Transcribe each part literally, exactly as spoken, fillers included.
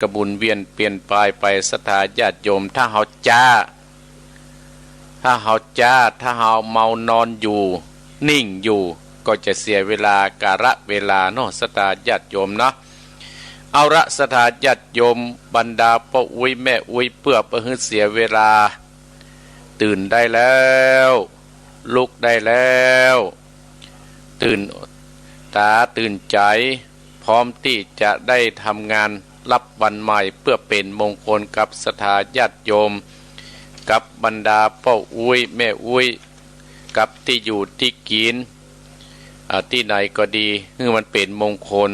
ก็หมุนเวียนเปลี่ยนปายไป ศรัทธาญาติโยม ถ้าเฮาจ๊า ถ้าเฮาจ๊า ถ้าเฮาเมานอนอยู่ นิ่งอยู่ ก็จะเสียเวลา กาละเวลาเนาะ ศรัทธาญาติโยมเนาะ เอาละ ศรัทธาญาติโยม บรรดาป้ออุ๊ยแม่อุ๊ย เปื้อบ่หื้อเสียเวลา ตื่นได้แล้ว ลุกได้แล้ว ตื่นต๋าตื่นใจ๋ พร้อมตี้จะได้ทำงานรับวันใหม่ เปื้อเป๋นมงคลกับศรัทธาญาติโยม กับบรรดาป้ออุ๊ยแม่อุ๊ย กับตี้อยู่ตี้กิ๋น อ่า ตี้ไหนก็ดี หื้อมันเป๋นมงคล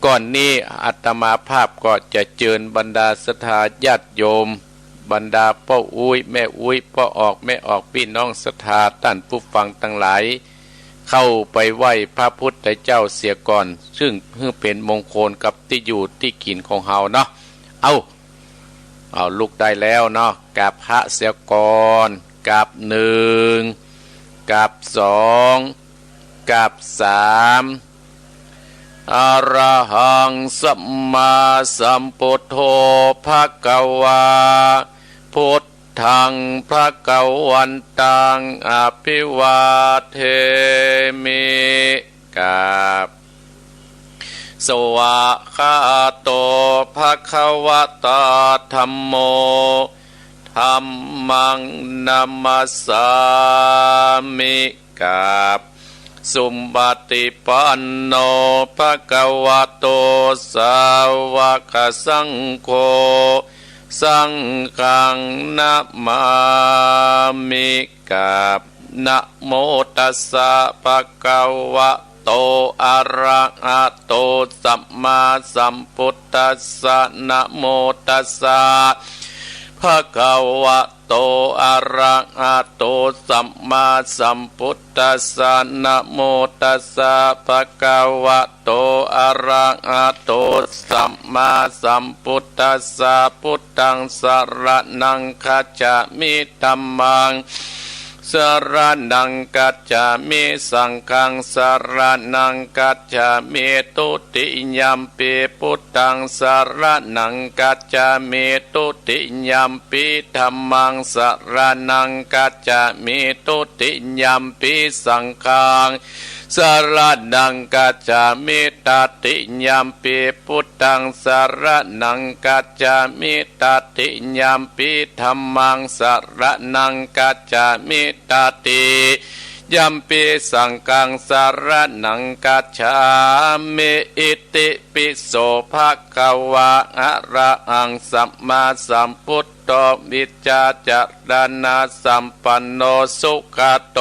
ก่อนนี้อาตมาภาพก็จะเจิญบรรดาศรัทธาญาติโยม บรรดาป้ออุ๊ยแม่อุ๊ย ป้อออกแม่ออก ปี้น้องศรัทธา ต้านผู้ฟังตังหลาย เข้าไปไหว้พระพุทธเจ้าเสียก่อน ซึ่งหื้อเป๋นมงคลกับตี้อยู่ตี้กิ๋นของเฮาเนาะ เอ้า เอาลุกได้แล้วเนาะ กราบพระเสียก่อน กราบหนึ่ง กราบสอง กราบสาม อะระหังสัมมาสัมพุทโธ ภะคะวา พุทธัง ภะคะวันตัง อะภิวาเทมิ กราบ สวากขาโต ภะคะวะตา ธัมโม ธัมมัง นะมัสสามิ กราบ สุปฏิปันโน ภะคะวะโต สาวกสังโฆ สังฆัง นะมามิ กราบ นะโมตัสสะ ภะคะวะโต อะระหะโต สัมมาสัมพุทธัสสะ นะโมตัสสะ ภะคะวะโต อะระหะโต สัมมาสัมพุทธัสสะ นะโมตัสสะ ภะคะวะโต อะระหะโต สัมมาสัมพุทธัสสะ พุทธัง สะระณัง คัจฉามิ ธัมมัง สะระณัง คัจฉามิ สังฆัง สะระณัง คัจฉามิ ทุติยัมปิ พุทธัง สะระณัง คัจฉามิ ทุติยัมปิ ธัมมัง สะระณัง คัจฉามิ ทุติยัมปิ สังฆัง สะระณัง คัจฉามิ ตติยัมปิ พุทธัง สะระณัง คัจฉามิ ตติยัมปิ ธัมมัง สะระณัง คัจฉามิ ตติยัมปิ สังฆัง สะระณัง คัจฉามิ อิติปิโส ภะคะวา อะระหัง สัมมาสัมพุทโธ วิชชาจารณะสัมปันโน สุขะโต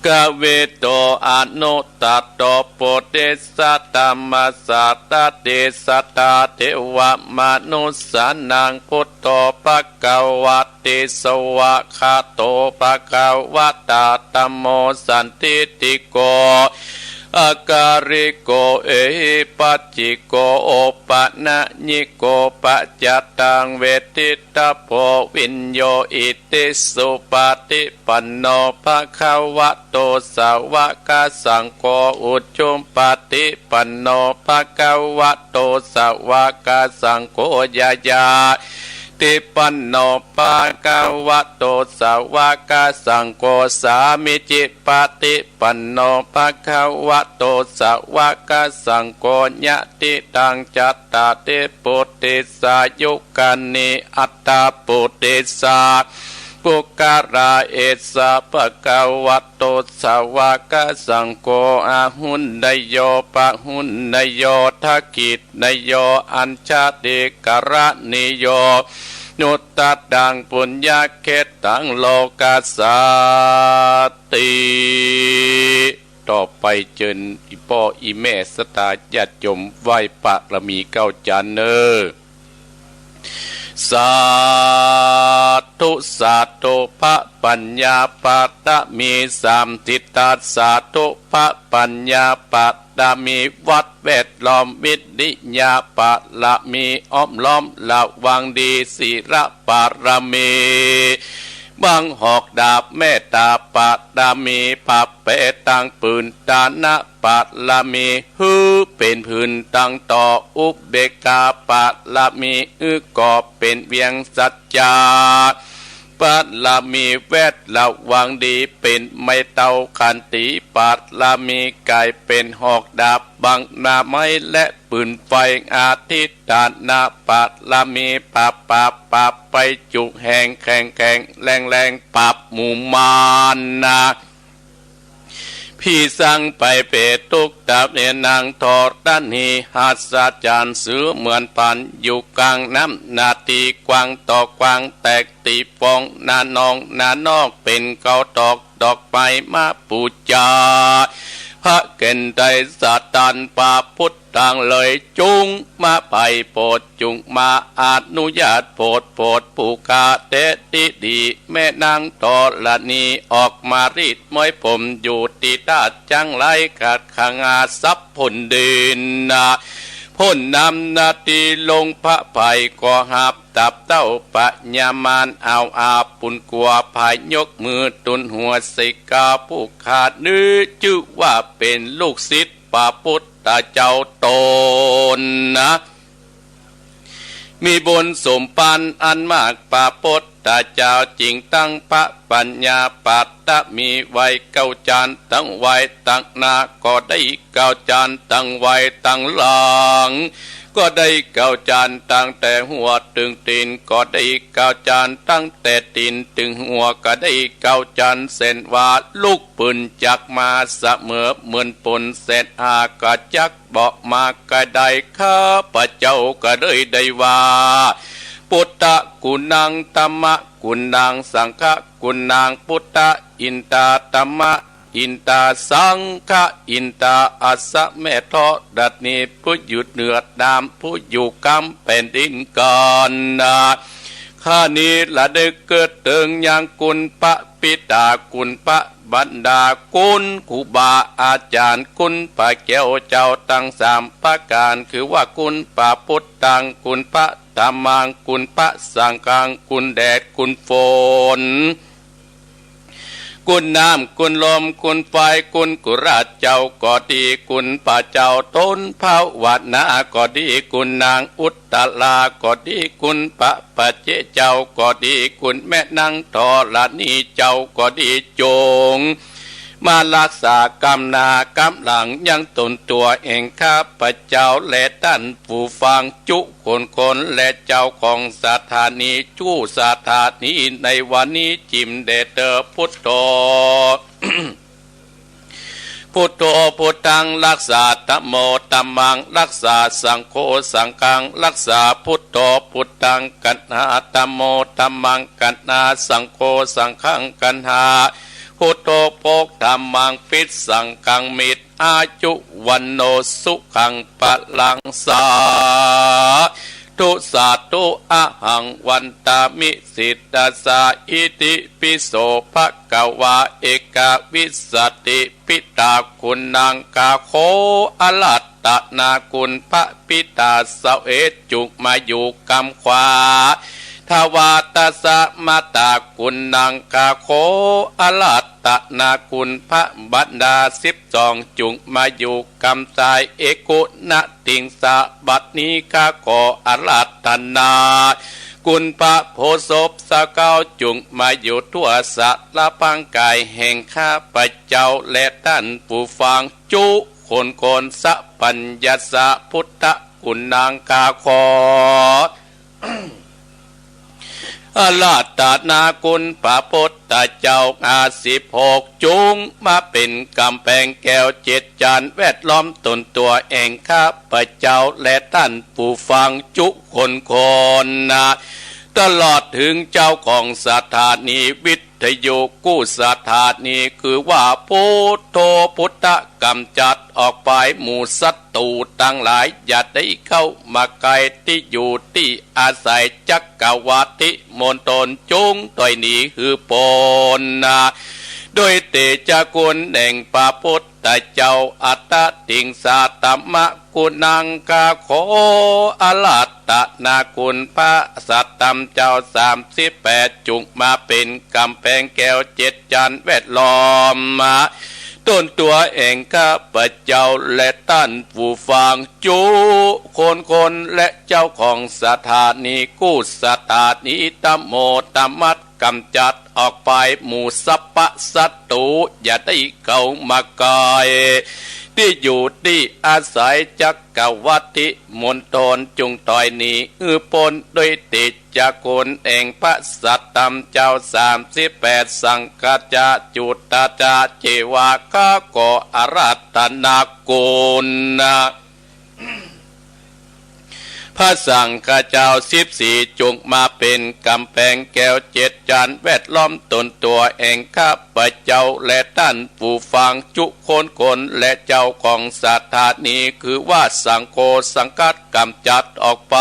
กวิโต อนุตตโร ปุริสะธัมมะสารถิ สัตถาเทวะมนุสสานัง พุทโธ ภะคะวะติ สวากขาโต ภะคะวะตา ธัมโม สันทิฏฐิโก อะกาลิโก เอหิปัสสิโก โอปะนะยิโก ปัจจัตตัง เวทิตตะโพ วิญโญ อิติสุปะฏิปันโน ภะคะวะโต สาวกสังโฆ อุจุปะฏิปันโน ภะคะวะโต สาวกสังโฆ ญาญาติปันโน ภะคะวะโต สาวกสังโฆ สามีจิปะฏิปันโน ภะคะวะโต สาวกสังโฆ ญาติตัง จัตตาริ ปุริสายุคานิ อัตถะปุริสา ปุคคลา เอสะ ภะคะวะโต สาวกสังโฆ อาหุเนยโย ปะหุเนยโย ทักขิเนยโย อัญชลีกรณีโย นุตตะรัง ปุญญะเขตตัง โลกัสสาติ ต่อไปเจิญอี่ป้ออี่แม่ศรัทธาญาติโยมไหว้ปะรมีเก๊าจานเน่อ สาธุ สาธุ พระปัญญาปะรมีสาม สิทธัสสาธุ พระปัญญาปะรมี วัดแวดล้อม วิริยะปะรมี อ้อมล้อมระวังดี ศีลปะรมี บังหอกดาบ เมตตาปะรมี ผ้าแปตัง ปืน ทานะป ารมี หื้อเป๋นผืนตังต่อ อุเบกขาปารมี หื้อก่อเป๋นเวียงสัจจะ ปารมี แวดระวังดี เป๋นไม้เต๊า ขันติปารมี ก๋ายเป๋นหอกดาบ บังหน้าไม้และปืนไฟ อธิฐานะปารมี ปราบปราบปราบไปจุแหง แข็งแข็งแรงแรง ปราบหมู่มารนะ ผีสางไปเปรตทุกข์ ตะเวนนางธรณี หัศจรรย์เสือเหมือนพราน อยู่กลางน้ำนาที กว้างต่อกว้าง แตกตี้ฟอง นาหนองนานอก เป๋นเกาตอกดอกไม้มาปู๋จา พระเก๋ณฑ์ไตรสตรรค์ พระพุทธตังเลย จุ่งมาไปโปรด จุ่งมาอนุญาตโปรด โปรดผู้ข้าแต๊ตี้ดี แม่นางธรณี ออกมารีดม้อยผม อยู่ตี้ต้าจั้งไล ขัดขงาสับผลดินนะ พ่นน้ำนาทีลงพระไพร ก็หาบตับเต้าพญามาร เอาอาปุนกัวภาย ยกมือตุนหัว สิกขาผู้ข้านี้ จื้อว่าเป๋นลูกศิษย์พระพุทธเจ้าตนนะ มีบุญสมภารอันมาก พระพุทธเจ้าจึงตั้งพระปัญญา ปัตตมีไว้เก้าจาน ตั้งไว้ตังหน้าก็ได้เก้าจาน ตั้งไว้ตังหลังก็ได้เก้าจาน ตั้งแต่หัวเถิงตี๋นก็ได้เก้าจาน ตั้งแต่ตี๋นเถิงหัวก็ได้เก้าจาน เส้นว่าลูกปืนจักมาเสมอ เหมือนปนเศษหากจัก บ่มากระได้ ข้าพเจ้าก็เลยได้ว่า พุทธกุณัง ธัมมกุณัง สังฆกุณัง พุทธอินตา ธัมมอินตา สังฆอินตา อัสสะแม่ธรณี ผู้อยู่เหนือน้ำ ผู้อยู่กำแผ่นดินกันนะ ข้านี้ระลึกเกิดเถิงยังคุณพระ ปิตา คุณพระบรรดา คุณครูบาอาจารย์ คุณพระแก้วเจ้าตังสามประก๋าน คือว่าคุณพระพุทธัง คุณพระธัมมัง คุณพระสังฆัง คุณแดด คุณฝน คุณน้ำ คุณลม คุณไฟ คุณกุหลาบเจ้าก็ดี คุณพระเจ้าต้นภาวนาก็ดี คุณนางอุตตราก็ดี คุณพระ ปัจเจกเจ้าก็ดี คุณแม่นางธรณีเจ้าก็ดี จงมารักษากำหน้ากำหลังยังตนตั๋วแห่งข้าพเจ้าและต้านผู้ฟังจุคนคน และเจ้าของสถานีจุสถานีในวันนี้จิ่มแด่เตอ พุทโธ พุทโธ พุทธัง รักษา ธัมโม ธัมมัง รักษา สังโฆ สังฆัง รักษา พุทโธ พุทธัง กัณหา ธัมโม ธัมมัง กัณหา สังโฆ สังฆัง กัณหา พุทโธ โภค ธัมมัง ภิสสังฆัง มิตร อายุ วัณโณ สุขัง พลัง สาธุ สาธุ อะหัง วันตามิ สิทธัสสะ อิติปิโส ภะคะวา เอกวิสสติ ปิตา คุณนัง ข้าขออาราธนาคุณพระปิตา เสาเอกจุ่งมาอยู่กำขวา ทวาทัสสะ มาตา คุณนัง ข้าขออาราธนาคุณพระบรรดาสิบสอง จุ่งมาอยู่กำซ้าย เอกุณะติงสะ บัดนี้ข้าขออาราธนา คุณพระโพธิ์ศพสะเก้า จุ่งมาอยู่ทั่วสารพรางกายแห่งข้าพเจ้าและต้านผู้ฟังจุคนคน สัพพัญญัสสะ พุทธคุณัง ข้าขอ อาราธนาคุณพระพุทธเจ้าห้าสิบหก จุ่งมาเป๋นก๋ำแพงแก้วเจ็ดจานแวดล้อมตนตั๋วแห่งข้าพเจ้าและต้านผู้ฟังจุคนคนนะ ตลอดเถิงเจ้าของสถานีวิทยุกู้สถานี คือว่าพุทโธพุทธะ ก๋ำจัดออกไปหมู่ศัตรูตังหลาย อย่าได้เข้ามาใก้ตี้อยู่ตี้อาศัย จักกวาดตี้มณฑล จุ่งถอยหนีหื้อป๊นนะ โดยเตชะคุณแห่งพระพุทธเจ้า อัตตะติงสา ธัมมะคุณัง ข้าขออาราธนาคุณพระสัตธรรมเจ้าสามสิบแปด จุ่งมาเป๋นก๋ำแพงแก้วเจ็ดจานแวดล้อมมา ต๋นตั๋วแห่งข้าพเจ้าและต้านผู้ฟังจุคนคนและเจ้าของสถานีกู้สถานีตโมตมัส ก๋ำจัดออกไปหมู่สัพพะศัตรู๋ อย่าได้เข้ามาใก้ ตี้อยู่ตี้อาศัยจักกัวรรดิมณฑล จุ่งถ้อยหนีหื้อป๊น ด้วยเตชะคุณแห่งพระสัตธรรมเจ้าสามสิบแปด สังฆาจา จุตตาจา เจวา ข้าขออาราธนาคุณนะ พระสังฆาเจ้าสิบสี่ จุ่งมาเป๋นก๋ำแพงแก้วเจ็ดจาน แวดล้อมต๋นตั๋วแห่งข้าพเจ้าและต้านผู้ฟังจุคนคนและเจ้าของสถานี คือว่าสังโฆสังฆัส ก๋ำจัดออกไป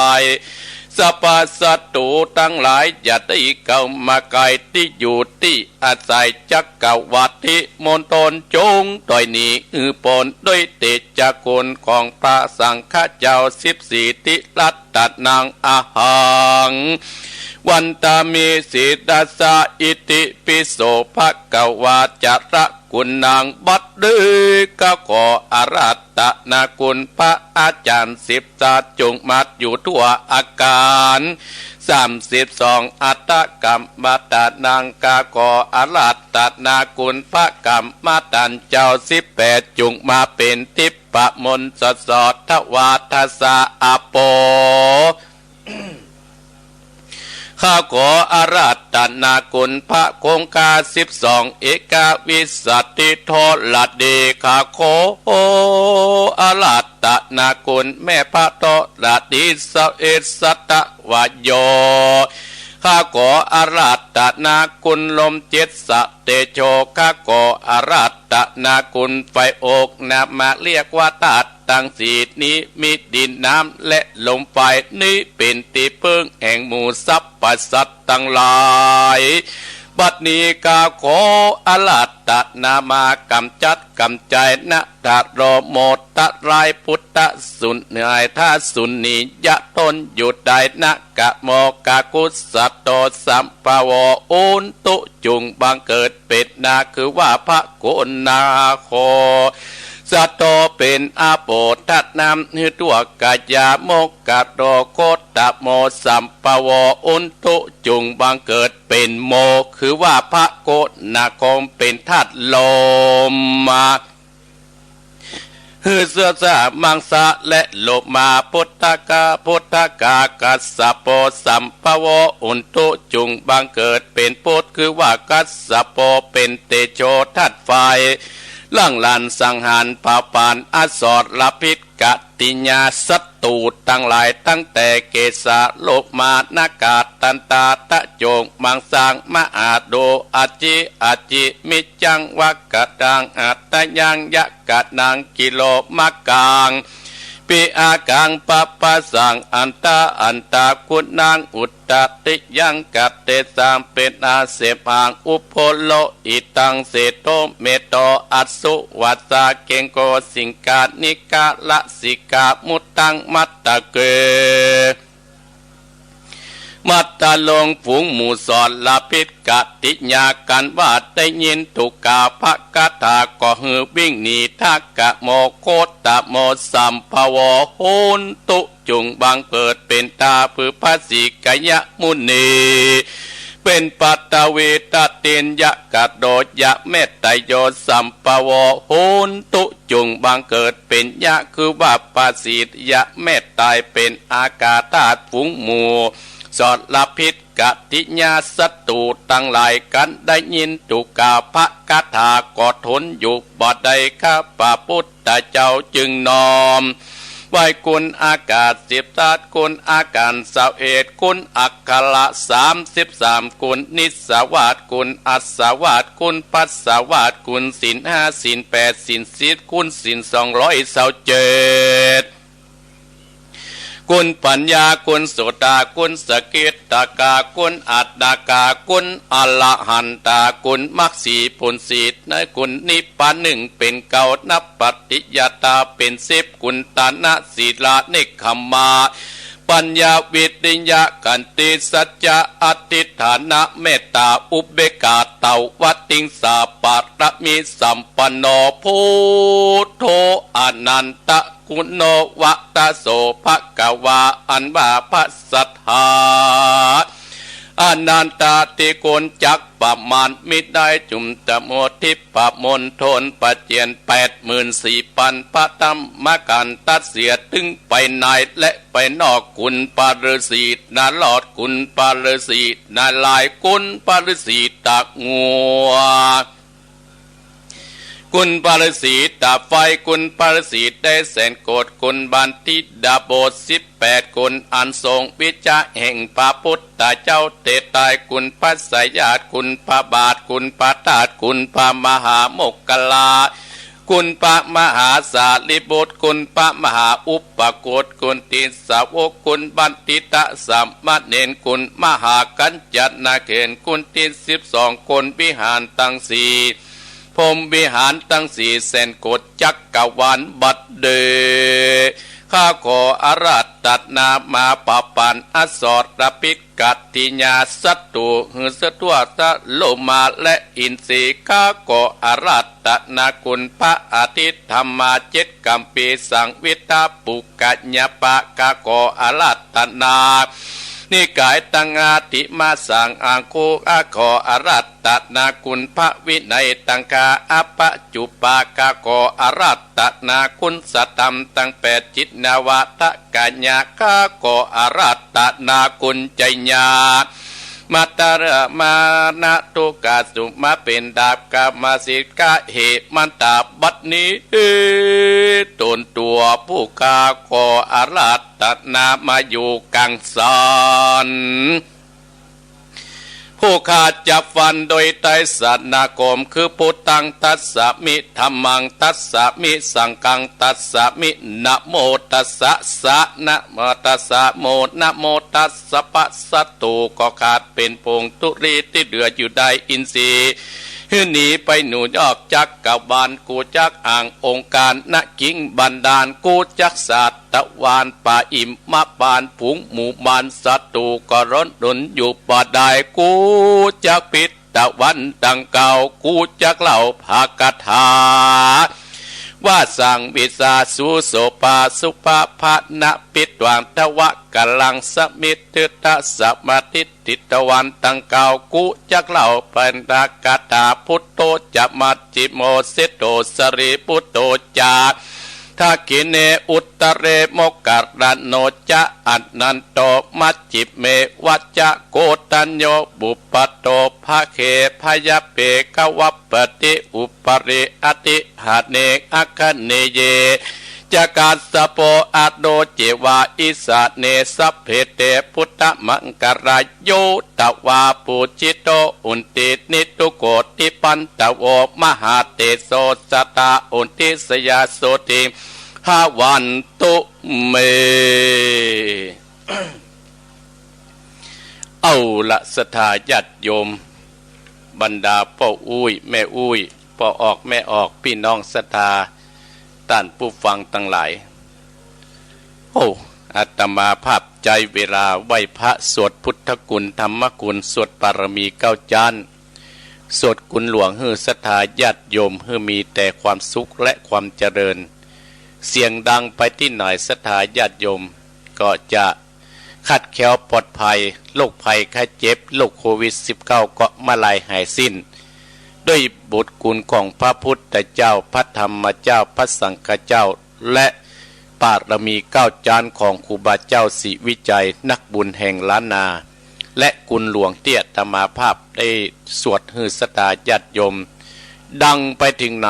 สัพพะศัตรู๋ตังหลายอย่าได้เข้ามาใก้ ตี้อยู่ตี้อาศัยจักกัวรรดิมณฑล จุ่งถ้อยหนีหื้อป๊น ด้วยเตชะคุณของพระสังฆาเจ้าสิบสี่ ติรัตตะนัง อะหัง วันทามิ ศิรสสา อิติปิโส ภะคะวา จะระกุณัง บัดนี้ข้าขออาราธนาคุณพระอาจารย์สิบสาม จุ่งมาอยู่ทั่วอาคารสามสิบสอง อัฏฐกัมมะทานัง ข้าขออาราธนาคุณพระกัมมะทานเจ้าสิบแปด จุ่งมาเป๋นทิพย์มนต์สดสด ทวาทะสะ อะโป ข้าขออาราธนาคุณพระคงคาสิบสอง เอกวิสาทิธรดี ข้าขออาราธนาคุณแม่พระธรดี สเอสสัตวโย ข้าขออาราธนาคุณลมเจ็ดสะเตโช ข้าขออาราธนาคุณไฟอก นามะเรียกว่าธาตุตังสี่นี้ มีดินน้ำและลมไฟนี้เป๋นตี้เปิ้งแห่งหมู่สัพพะสัตว์ตังหลาย บัดนี้ข้าขออาราธนามากำจัดกำจัยนะ ทะโรโมทะลายปุตตะสุนหายทะสุนียะตนอยู่ได้นะ กะโมกะกุสะโตสัมภะโว อุนตุจุ่งบังเกิดเป๋นนา คือว่าพระกุณาโคสะโตเป๋นอาโปธนำหื้อทั่วกายา โมกะโตโคตะโมสัมภะโว อุนตุจุ่งบังเกิดเป๋นโม คือว่าพระกุณาคมเป๋นธาตุลมมา หื้อเสื้อสามังสะและโลมา ปุตตะกะ ปุตตะกะ กัสสะโป สัมภะโว อุนตุจุ่งบังเกิดเป๋นปุตร คือว่ากัสสะโปเป๋นเตโชธาตุไฟ ล่างหลันสังหารเผาผลาญอสรพิษกติยาศัตรูตังหลาย ตั้งแต่เกสาโลมานาคา ตันตา ตะโจง มังสัง มหาโด อาจิ อาจิ มิจจัง วักกะตัง อัตตะยัง ยะกะนัง กิโลมะกัง ปิอากัง ปะปะสัง อันตะ อันตะกุณัง อุตตะติยัง กะเตสัง เป๋นอาเสมา อุปโพโล อิตัง เสโต เมโต อัสสุ วัสสะ เกงโก สิงคา นิกา ละสิกา มุตตัง มัตตะเก มัตตะลง ฝูงหมู่สรพิษกติยา กันว่าได้ยินถูกกล่าวพระคาถา ก็หื้อวิ่งหนี ทะกะโม โคตะโม สัมภะโว หุนตุ จุ่งบังเกิดเป๋นตา คือพระสีกายะมุนี เป๋นปัตตวีตะตินยะกะโดยะเมตตะโย สัมภะโว หุนตุ จุ่งบังเกิดเป๋นยะ คือว่าพระสียะเมตตาย เป๋นอากาธาตุ ฝูงหมู่สรพิษกติยาศัตรูตังหลาย กันได้ยินถูกกล่าวพระคาถา ก็ทนอยู่บ่ได้ ข้าพระพุทธเจ้าจึงน้อมไหว้คุณอาคาสิบธาตุ คุณอาคาสาวเอ็ด คุณอักขระสามสิบสาม คุณนิสสาวาส คุณอัสสาวาส คุณภัสสาวาส คุณศีลห้า ศีลแปด ศีลสิบ คุณศีลสองร้อยซาวเจ็ด คุณปัญญา คุณสุตตา คุณสกิตตกา คุณอัตตกา คุณอรหันตา คุณมรรคสี่ผลสี่ ในคุณนิพพานหนึ่งเป๋นเก้า นับปฏิญาณตาเป๋นสิบ คุณทานศีลเนกขัมมา ปัญญา วิริยะ ขันติ สัจจะ อธิษฐานะ เมตตา อุเบกขา ตวติงสา ปารมีสัมปันโน พุทโธ อนันตกุณโณวะตะโส ภะคะวา อันว่าพระสัตถา อนันตาธิคุณจักประมาณมิได้ จุมตะโมทิพมณฑลประเจียนแปดหมื่นสี่ปัน พระธรรมขันธ์ตัดเสีย ตึงไปในและไปนอก คุณพระฤๅษีนารอด คุณพระฤๅษีนารายณ์ คุณพระฤๅษีตะงัว คุณพระฤๅษีตาไฟ คุณพระฤๅษีได้แสนโกศ คุณบัณฑิตดาบทสิบแปด คุณอันทรงวิชาแห่งพระพุทธเจ้าเตตาย คุณพระสยาต คุณพระบาท คุณพระธาตุ คุณพระมหาโมคคัลลา คุณพระมหาสารีบุตร คุณพระมหาอุปโกศ คุณติสาวก คุณบัณฑิตสามเณร คุณมหากัญจนาเขน คุณติสิบสอง คุณวิหารตังสี่ พรหมวิหารตังสี่ แสนโกศจักรวาล บัดเด ข้าขออาราธนามาประปันอสรพิษกัตติยาศัตรูหื้อสะทั่วสะโลมาและอินทรีย์ ข้าขออาราธนาคุณพระอาทิตย์ธรรมาเจ็ดกัมพีสังวิทาปุกกะญะปะ ข้าขออาราธนา นิกายตังอาทิมาสังอังคุ ข้าขออาราธนาคุณพระวินัยตังคาอัปปะจุปา ข้าขออาราธนาคุณสัตธรรมตังแปด จิตนวะทะกะญะ ข้าขออาราธนาคุณชัยญา มัตตะระมานะทุกขะสุมาเปนดาบกามาสิทธิ์กะเหมันตา บัดนี้ตนตัวผู้ข้าขออาราธนามาอยู่กังสรรค์ ผู้ข้าจะฟันโดยไตรสรณคม คือพุทธังทัสสะมิ ธัมมังทัสสะมิ สังฆังทัสสะมิ นะโมตัสสะ สะ นะโมตัสสะ โม นะโมตัสสะ พระศัตรูก็ขาดเป๋นผงธุลีตี้เหลืออยู่ได้ อินทรีย์หื้อหนีไปหนูนอกจักรวาล กูจักอ้างองค์การนะกิงบันดาล กูจักสาธวานป่าอิมมะบาน ฝูงหมู่มารศัตรูก็ร้อนรนอยู่บ่ได้ กูจักปิดตะวันดังกล่าว กูจักเล่าพระคาถา ว่าสังวิสาสุโสภาสุภาพะนะปิดตวางทวะกะลังสมิทธิตะสมาธิติตะวันดังกล่าว กูจักเล่าพระคาถา พุทโธจะมัชฌิโม เศษโธสรีปุตโธจะ ทักขิเณ อุตตะเร โมคคัลลาโนจะ อนันโต มัชฌิเม วัจจะ โกณฑัญโญ ปุปพัทโธ ภะเค พะยะเป ขวัปปะติ อุปะริ อติหะเณ อัคคะเนเย จะ คัสสะโป อะโน เจวะ อิสะเณ สัพเพ เต พุทธมังคะรา โย ตะวา ปูจิโต อุนติ นิทุโก ติปันตะโว มหาเตโส สะตา อุนติสยา โสติ ภะวันตุ เม เอาละ ศรัทธาญาติโยม บรรดาป้ออุ๊ย แม่อุ๊ย ป้อออก แม่ออก ปี้น้องศรัทธา ต้านผู้ฟังตังหลาย โอ้ อาตมาภาพใจ๊เวลาไหว้พระ สวดพุทธคุณ ธรรมคุณ สวดบารมีเก้าจ๊าน สวดคุณหลวงหื้อศรัทธาญาติโยม หื้อมีแต่ความสุขและความเจริญ เสียงดังไปตี้ไหน ศรัทธาญาติโยมก็จะคลาดแคล้วปลอดภัย โรคภัยไข้เจ็บ โรคโควิดสิบเก้า ก็มาลายหายสิ้น ด้วยบุญคุณของพระพุทธเจ้า พระธรรมเจ้า พระสังฆเจ้า และบารมีเก้าจ๊านของครูบาเจ้าศรีวิชัย นักบุญแห่งล้านนา และคุณหลวงตี้อาตมาภาพได้สวดหื้อศรัทธาญาติโยม ดังไปเถิงไหน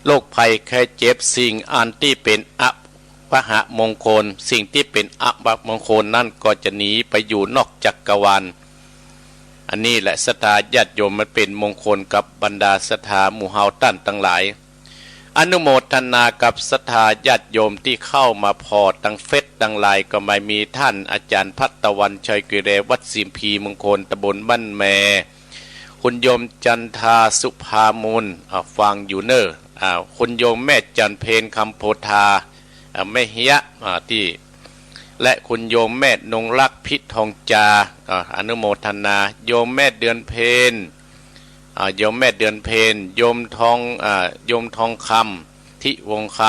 โรคภัยไข้เจ็บ สิ่งอันตี้เป๋นอัปมหมงคล สิ่งตี้เป๋นอัปมงคลนั้นก็จะหนีไปอยู่นอกจักรวาล อันนี้แหละศรัทธาญาติโยม มันเป๋นมงคลกับบรรดาศรัทธาหมู่เฮาต้านตังหลาย อนุโมทนากับศรัทธาญาติโยมตี้เข้ามาผ่อตังเฟซตังไลน์ ก็มามีต้านอาจ๋ารย์ภัทรตะวัน ชัยกุยแล วัดสิมพีมงคล ตำบลบ้านแม คุณโยมจันทา สุภามูล อ่า ฟังอยู่เน่อ อ่า คุณโยมแม่จันเพญ คำโพธา อ่า แม่เฮีย อ่า ตี้ และคุณโยมแม่นงรัก พิทองจา อ่า อนุโมทนา โยมแม่เดือนเพ็ญ อ่า โยมแม่เดือนเพ็ญ โยมทอง อ่า โยมทองคำ ทิวงศ์ค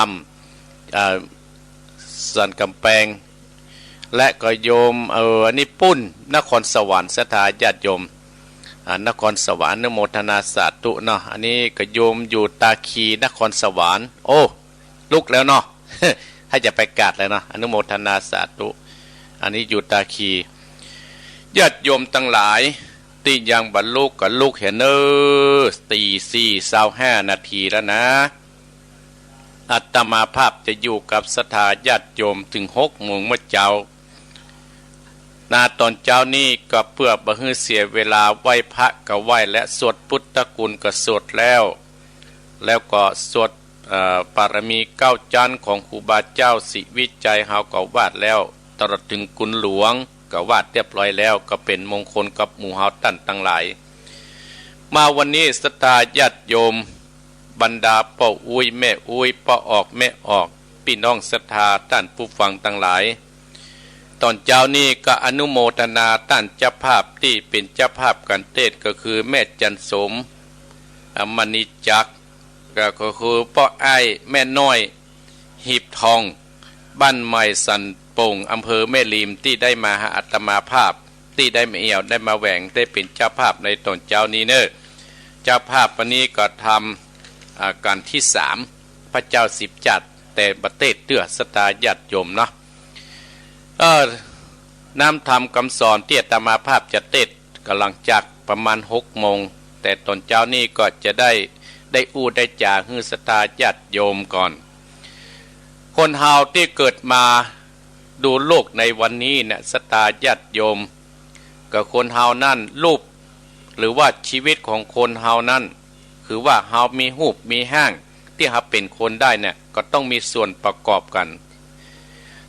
ำ อ่า สันกำแปง และก็โยม เอ่อ อันนี้ปุ้น นครสวรรค์ ศรัทธาญาติโยม อ่า นครสวรรค์ อนุโมทนาสาธุเนาะ อันนี้ก็โยมอยู่ตาคี นครสวรรค์ โอ้ ลุกแล้วเนาะ ถ้าจะไปกราบแล้วเนาะ อนุโมทนาสาธุ อันนี้อยู่ตาคี ญาติโยมตังหลาย ตี้ยังบ่ลุกก็ลุกเหียเน่อ ตีสี่ซาวห้านาทีแล้วนะ อาตมาภาพจะอยู่กับศรัทธาญาติโยมเถิงหกโมงเมื่อเจ๊า นาตอนเจ๊านี้ก็เปื้อบ่หื้อเสียเวลา ไหว้พระก็ไหว้และสวดพุทธคุณก็สวดแล้ว แล้วก็สวด เอ่อ ปารมีเก้าจั๊นของครูบาเจ้าศรีวิชัยเฮาก็วาดแล้ว ตลอดเถิงคุณหลวงก็วาดเรียบร้อยแล้ว ก็เป๋นมงคลกับหมู่เฮาต้านตังหลาย มาวันนี้ศรัทธาญาติโยม บรรดาป้ออุ๊ยแม่อุ๊ย ป้อออกแม่ออก ปี้น้องศรัทธาต้านผู้ฟังตังหลาย ตอนเจ๊านี้ก็อนุโมทนาต้านเจ้าภาพตี้เป๋นเจ้าภาพก๋านเตศน์ ก็คือแม่จันทร์สม อ่า มณีจักร ก็ ก็คือป้ออ้ายแม่น้อย หีบทอง บ้านใหม่สันโป่ง อำเภอแม่ริม ตี้ได้มาหาอาตมาภาพ ตี้ได้มาแอ่ว ได้มาแหว่ง ได้เป๋นเจ้าภาพในตอนเจ๊านี้เน่อ เจ้าภาพวันนี้ก็ทำ อ่า ก๋านตี้สาม พระเจ้าสิบจั๊ด แต่บ่เตศน์เตื้อ ศรัทธาญาติโยมเนาะ เออ น้ำธรรมกำสอนตี้อาตมาภาพจะเตศน์ ก็หลังจากประมาณหกโมง แต่ตอนเจ๊านี้ก็จะได้ ได้อู้ได้จ๋าหื้อศรัทธาญาติโยมก่อน คนเฮาตี้เกิดมาดูโลกในวันนี้เนี่ย ศรัทธาญาติโยม ก็คนเฮานั้น รูป หรือว่าชีวิตของคนเฮานั้น คือว่าเฮามีฮูปมีฮ่าง ตี้เฮาเป๋นคนได้เนี่ย ก็ต้องมีส่วนประกอบกั๋น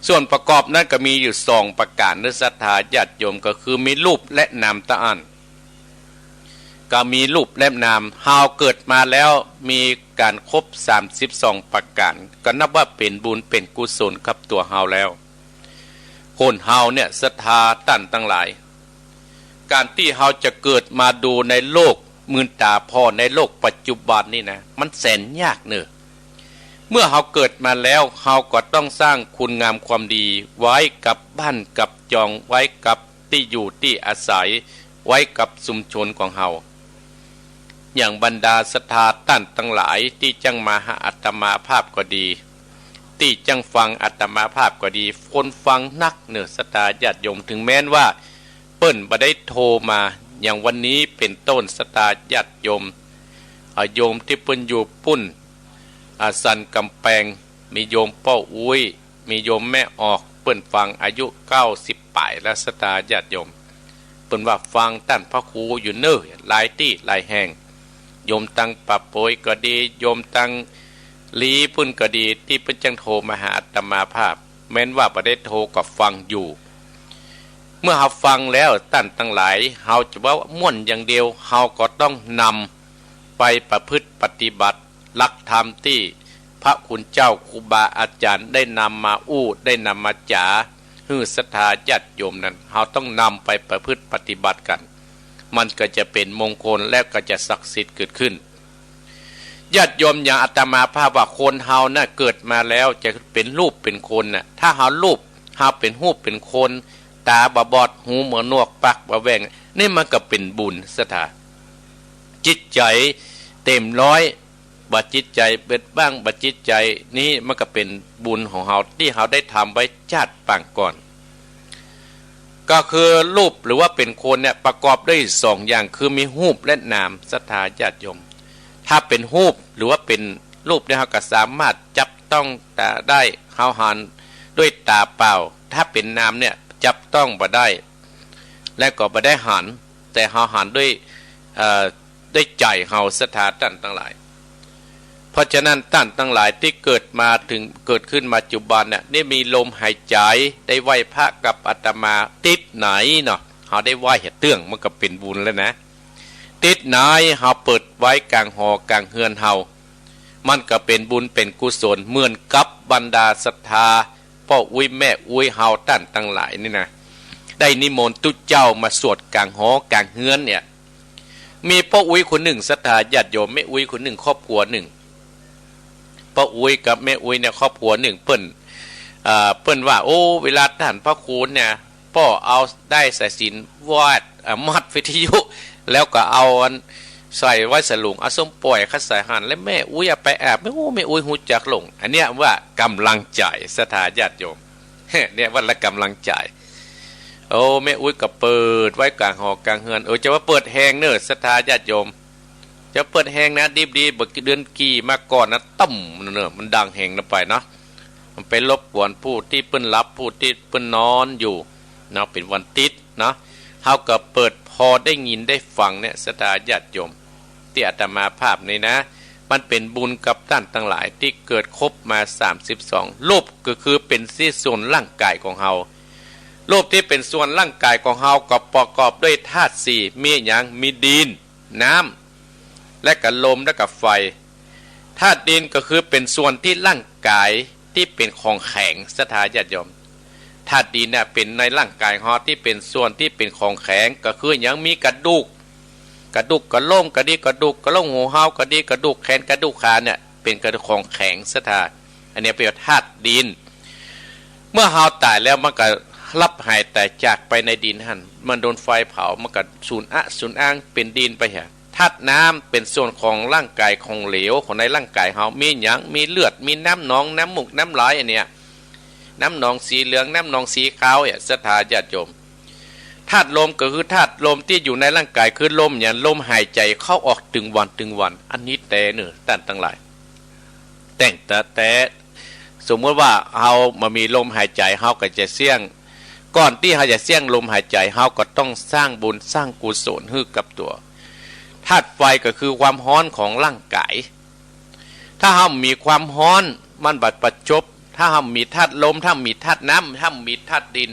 ส่วนประกอบนั้นก็มีอยู่สองประก๋านเน่อ ศรัทธาญาติโยม ก็คือมีรูปและนามเต้าอั้น ก็มีรูปและนาม เฮาเกิดมาแล้วมีก๋านครบสามสิบสองประก๋าน ก็นับว่าเป๋นบุญเป๋นกุศลกับตั๋วเฮาแล้ว คนเฮาเนี่ย ศรัทธาต้านตังหลาย ก๋านตี้เฮาจะเกิดมาดูในโลก มืนต๋าผ่อในโลกปัจจุบันนี่นะ มันแสนยากเน่อ เมื่อเฮาเกิดมาแล้ว เฮาก็ต้องสร้างคุณงามความดีไว้กับบ้านกับจอง ไว้กับตี้อยู่ตี้อาศัย ไว้กับชุมชนของเฮา อย่างบรรดาศรัทธาต้านตังหลายตี้จั้งมาหาอาตมาภาพก็ดี ตี้จั้งฟังอาตมาภาพก็ดี คนฟังนักเน่อ ศรัทธาญาติโยม เถิงแม้นว่าเปิ้นบ่ได้โทรมา อย่างวันนี้เป๋นต้น ศรัทธาญาติโยม อ่า โยมตี้เปิ้นอยู่ปุ้น อ่า สันกำแปง มีโยมป้ออุ๊ย มีโยมแม่ออก เปิ้นฟังอายุเก้าสิบป๋ายแล้ว ศรัทธาญาติโยม เปิ้นว่าฟังต้านพระครูอยู่เน่อ หลายตี้หลายแห่ง โยมตังป่าโป๋ยก็ดี โยมตังลี้ปุ้นก็ดี ตี้เปิ้นจั้งโทรมาหาอาตมาภาพ แม้นว่าบ่ได้โทรก็ฟังอยู่ เมื่อเฮาฟังแล้วต้านตังหลาย เฮาจะว่าม่วนอย่างเดียว เฮาก็ต้องนำไปประพฤติปฏิบัติ หลักธรรมตี้พระคุณเจ้าครูบาอาจ๋ารย์ได้นำมาอู้ ได้นำมาจ๋า หื้อศรัทธาญาติโยมนั้น เฮาต้องนำไปประพฤติปฏิบัติกั๋น มันก็จะเป๋นมงคลและก็จะศักดิ์สิทธิ์เกิดขึ้น ญาติโยม อย่างอาตมาภาพว่าคนเฮาน่ะเกิดมาแล้วจะเป๋นรูปเป๋นคนน่ะ ถ้าเฮารูป เฮาเป๋นรูปเป๋นคน ต๋าบ่บอด หูบ่หนวก ปากบ่แหว่ง นี่มันก็เป๋นบุญ ศรัทธา จิตใจ๋เต็มร้อย บ่จิตใจ๋เบิดบ้าง บ่จิตใจ๋ นี่มันก็เป๋นบุญของเฮาตี้เฮาได้ทำไว้จาติปางก่อน ก็คือรูปหรือว่าเป๋นคนเนี่ยประกอบด้วยสองอย่าง คือมีฮูปและนาม ศรัทธาญาติโยม ถ้าเป๋นฮูปหรือว่าเป๋นรูปเนี่ย เฮาก็สามารถจับต้องต๋าได้ เฮาหันด้วยต๋าเปล่า ถ้าเป๋นนามเนี่ยจับต้องบ่ได้ และก็บ่ได้หัน แต่เฮาหันด้วย เอ่อ ด้วยใจ๋เฮา ศรัทธาต้านตังหลาย เพราะฉะนั้นต้านตังหลายตี้เกิดมาเถิง เกิดขึ้นมาปัจจุบันเนี่ย นี่มีลมหายใจ๋ ได้ไหว้พระกับอาตมา ติดไหนเนาะ เฮาได้ไหว้เหียเตื้อง มันก็เป๋นบุญแล้วนะ ติดไหนเฮาเปิดไว้ก๋างหอก๋างเฮือนเฮา มันก็เป๋นบุญเป๋นกุศล เหมือนกับบรรดาศรัทธา ป้ออุ๊ยแม่อุ๊ยเฮาต้านตังหลายนี่นะ ได้นิมนต์ตุ๊เจ้ามาสวดก๋างหอก๋างเฮือนเนี่ย มีป้ออุ๊ยคนนึ่ง ศรัทธาญาติโยม แม่อุ๊ยคนนึ่ง ครอบครัวนึ่ง ป้ออุ๊ยกับแม่อุ๊ยเนี่ย ครอบครัวนึ่ง เปิ้น เอ่อ เปิ้นว่า โอ้ เวลาต้านพระครูเนี่ย ป้อเอาด้ายสายสิญจน์วาด เอ่อ มัดวิทยุ แล้วก็เอาอันใส่ไว้สลุง เอาส้มป่อยคัดสายหัน แล้วแม่อุ๊ยเอาไปแอบ แม่อุ๊ย แม่อุ๊ยฮู้จักหลง อันเนี้ยว่าก๋ำลังใจ๋ ศรัทธาญาติโยม เนี่ยว่าละก๋ำลังใจ๋ โอ้ แม่อุ๊ยก็เปิดไว้ก๋างหอก๋างเฮือน เออ จะว่าเปิดแฮงเน่อ ศรัทธาญาติโยม จะเปิดแฮงนะ ดิบดี บ่เดือนกี่มาก่อนนะ ตึ้มเน่อ มันดังแฮงนะไปเนาะ มันไปรบกวนผู้ตี้เปิ้นหลับ ผู้ตี้เปิ้นนอนอยู่เนาะ เป๋นวันติ๊ดเนาะ เฮาก็เปิดพอได้ยินได้ฟังเนี่ย ศรัทธาญาติโยม ตี้อาตมาภาพนี่นะ มันเป๋นบุญกับต้านตังหลายตี้เกิดครบมาสามสิบสอง รูปก็คือเป๋นตี้ส่วนร่างก๋ายของเฮา รูปตี้เป๋นส่วนร่างก๋ายของเฮาก็ประกอบด้วยธาตุสี่ มีหยัง มีดิน น้ำ และก็ลม และก็ไฟ ธาตุดินก็คือเป๋นส่วนตี้ร่างก๋ายตี้เป๋นของแข็ง ศรัทธาญาติโยม ธาตุดินเนี่ยเป๋นในร่างก๋ายเฮาตี้เป๋นส่วนตี้เป๋นของแข็ง ก็คือหยัง มีกระดูก กระดูกกะโหลงก็ดี กระดูกกะโหลงหัวเฮาก็ดี กระดูกแขนกระดูกขาเนี่ยเป๋นกระดูกของแข็ง ศรัทธา อันเนี้ยเปิ้นว่าธาตุดิน เมื่อเฮาต๋ายแล้วมันก็ลับหายต๋ายจากไปในดินหั้น มันโดนไฟเผา มันก็สูญอะสูญอ้างเป๋นดินไปหะ ธาตุน้ำเป๋นส่วนของร่างก๋ายของเหลวของในร่างก๋ายเฮา มีหยัง มีเลือด มีน้ำหนอง น้ำมูก น้ำลาย อันเนี้ย น้ำหนองสีเหลือง น้ำหนองสีขาวเนี่ย ศรัทธาญาติโยม ธาตุลมก็คือธาตุลมตี้อยู่ในร่างก๋าย คือลมหยัง ลมหายใจ๋เข้าออกตึงวันตึงวัน อันนี้แต๊เน่อ ต้านตังหลาย ตั้งแต่ แต่สมมุติว่าเฮาบ่มีลมหายใจ๋ เฮาก็จะเสี้ยง ก่อนตี้เฮาจะเสี้ยงลมหายใจ๋ เฮาก็ต้องสร้างบุญสร้างกุศลหื้อกับตั๋ว ธาตุไฟก็คือความฮ้อนของร่างก๋าย ถ้าเฮาบ่มีความฮ้อน มันบ่ประจบ ถ้าเฮาบ่มีธาตุลม ถ้าบ่มีธาตุน้ำ ถ้าบ่มีธาตุดิน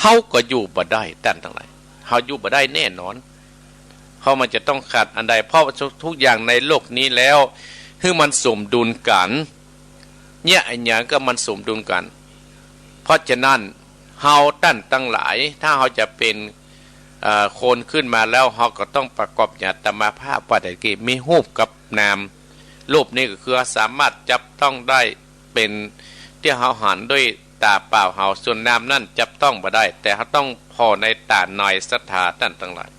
เฮาก็อยู่บ่ได้ ต้านตังหลาย เฮาอยู่บ่ได้แน่นอน เพราะมันจะต้องขาดอันใด เพราะทุกอย่างในโลกนี้แล้ว หื้อมันสมดุลกั๋น เนี่ย อันหยังก็มันสมดุลกั๋น เพราะฉะนั้น เฮาต้านตังหลาย ถ้าเฮาจะเป๋น เอ่อ คนขึ้นมาแล้ว เฮาก็ต้องประกอบอย่างอาตมาภาพว่าตะกี้ มีรูปกับนาม รูปนี่ก็คือสามารถจับต้องได้ เป๋นตี้เฮาหันด้วยต๋าเปล่าเฮา ส่วนนามนั้นจับต้องบ่ได้ แต่เฮาต้องผ่อในต๋าใน ศรัทธาต้านตังหลาย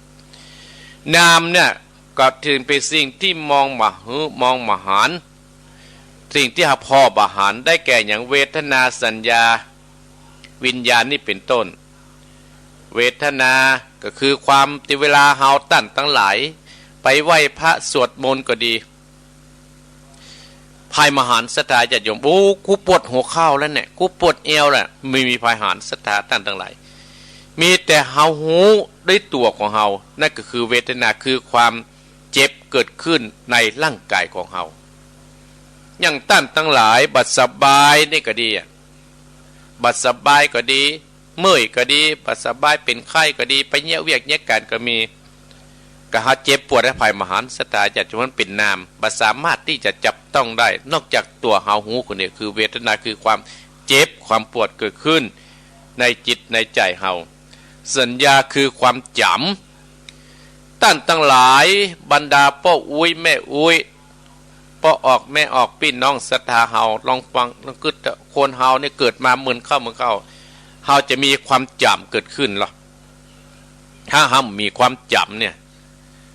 นามเนี่ยก็ถือเป๋นสิ่งตี้มองบ่หื้อ มองบ่หัน สิ่งตี้เฮาผ่อบ่หัน ได้แก่หยัง เวทนา สัญญา วิญญาณนี่เป๋นต้น เวทนาก็คือความตี้เวลาเฮาต้านตังหลาย ไปไหว้พระสวดมนต์ก็ดี ใผบ่หัน ศรัทธาญาติโยม โอ้ กูปวดหัวเข่าแล้วเนี่ย กูปวดเอวแล้ว บ่มีใผหัน ศรัทธาต้านตังหลาย มีแต่เฮาฮู้ด้วยตั๋วของเฮา นั่นก็คือเวทนา คือความเจ็บเกิดขึ้นในร่างก๋ายของเฮา อย่างต้านตังหลายบ่สบายนี่ก็ดีอะ บ่สบายก็ดี เมื่อยก็ดี บ่สบายเป๋นไข้ก็ดี ไปเยียะเวียกเยียะก๋านก็มี ก็เฮาเจ็บปวด ใผบ่หัน ศรัทธาญาติโยม มันเป๋นนาม บ่สามารถตี้จะจับต้องได้ นอกจากตั๋วเฮาฮู้คนเดียว คือเวทนา คือความเจ็บ ความปวดเกิดขึ้นในจิตในใจ๋เฮา สัญญา คือความจ๋ำ ต้านตังหลาย บรรดาป้ออุ๊ยแม่อุ๊ย ป้อออกแม่ออก ปี้น้องศรัทธาเฮา ลองฟัง ลองกึ๊ดเถาะ คนเฮาเนี่ยเกิดมาเหมือนเข้าเหมือนเข้า เฮาจะมีความจ๋ำเกิดขึ้นเหรอ ถ้าเฮาบ่มีความจ๋ำเนี่ย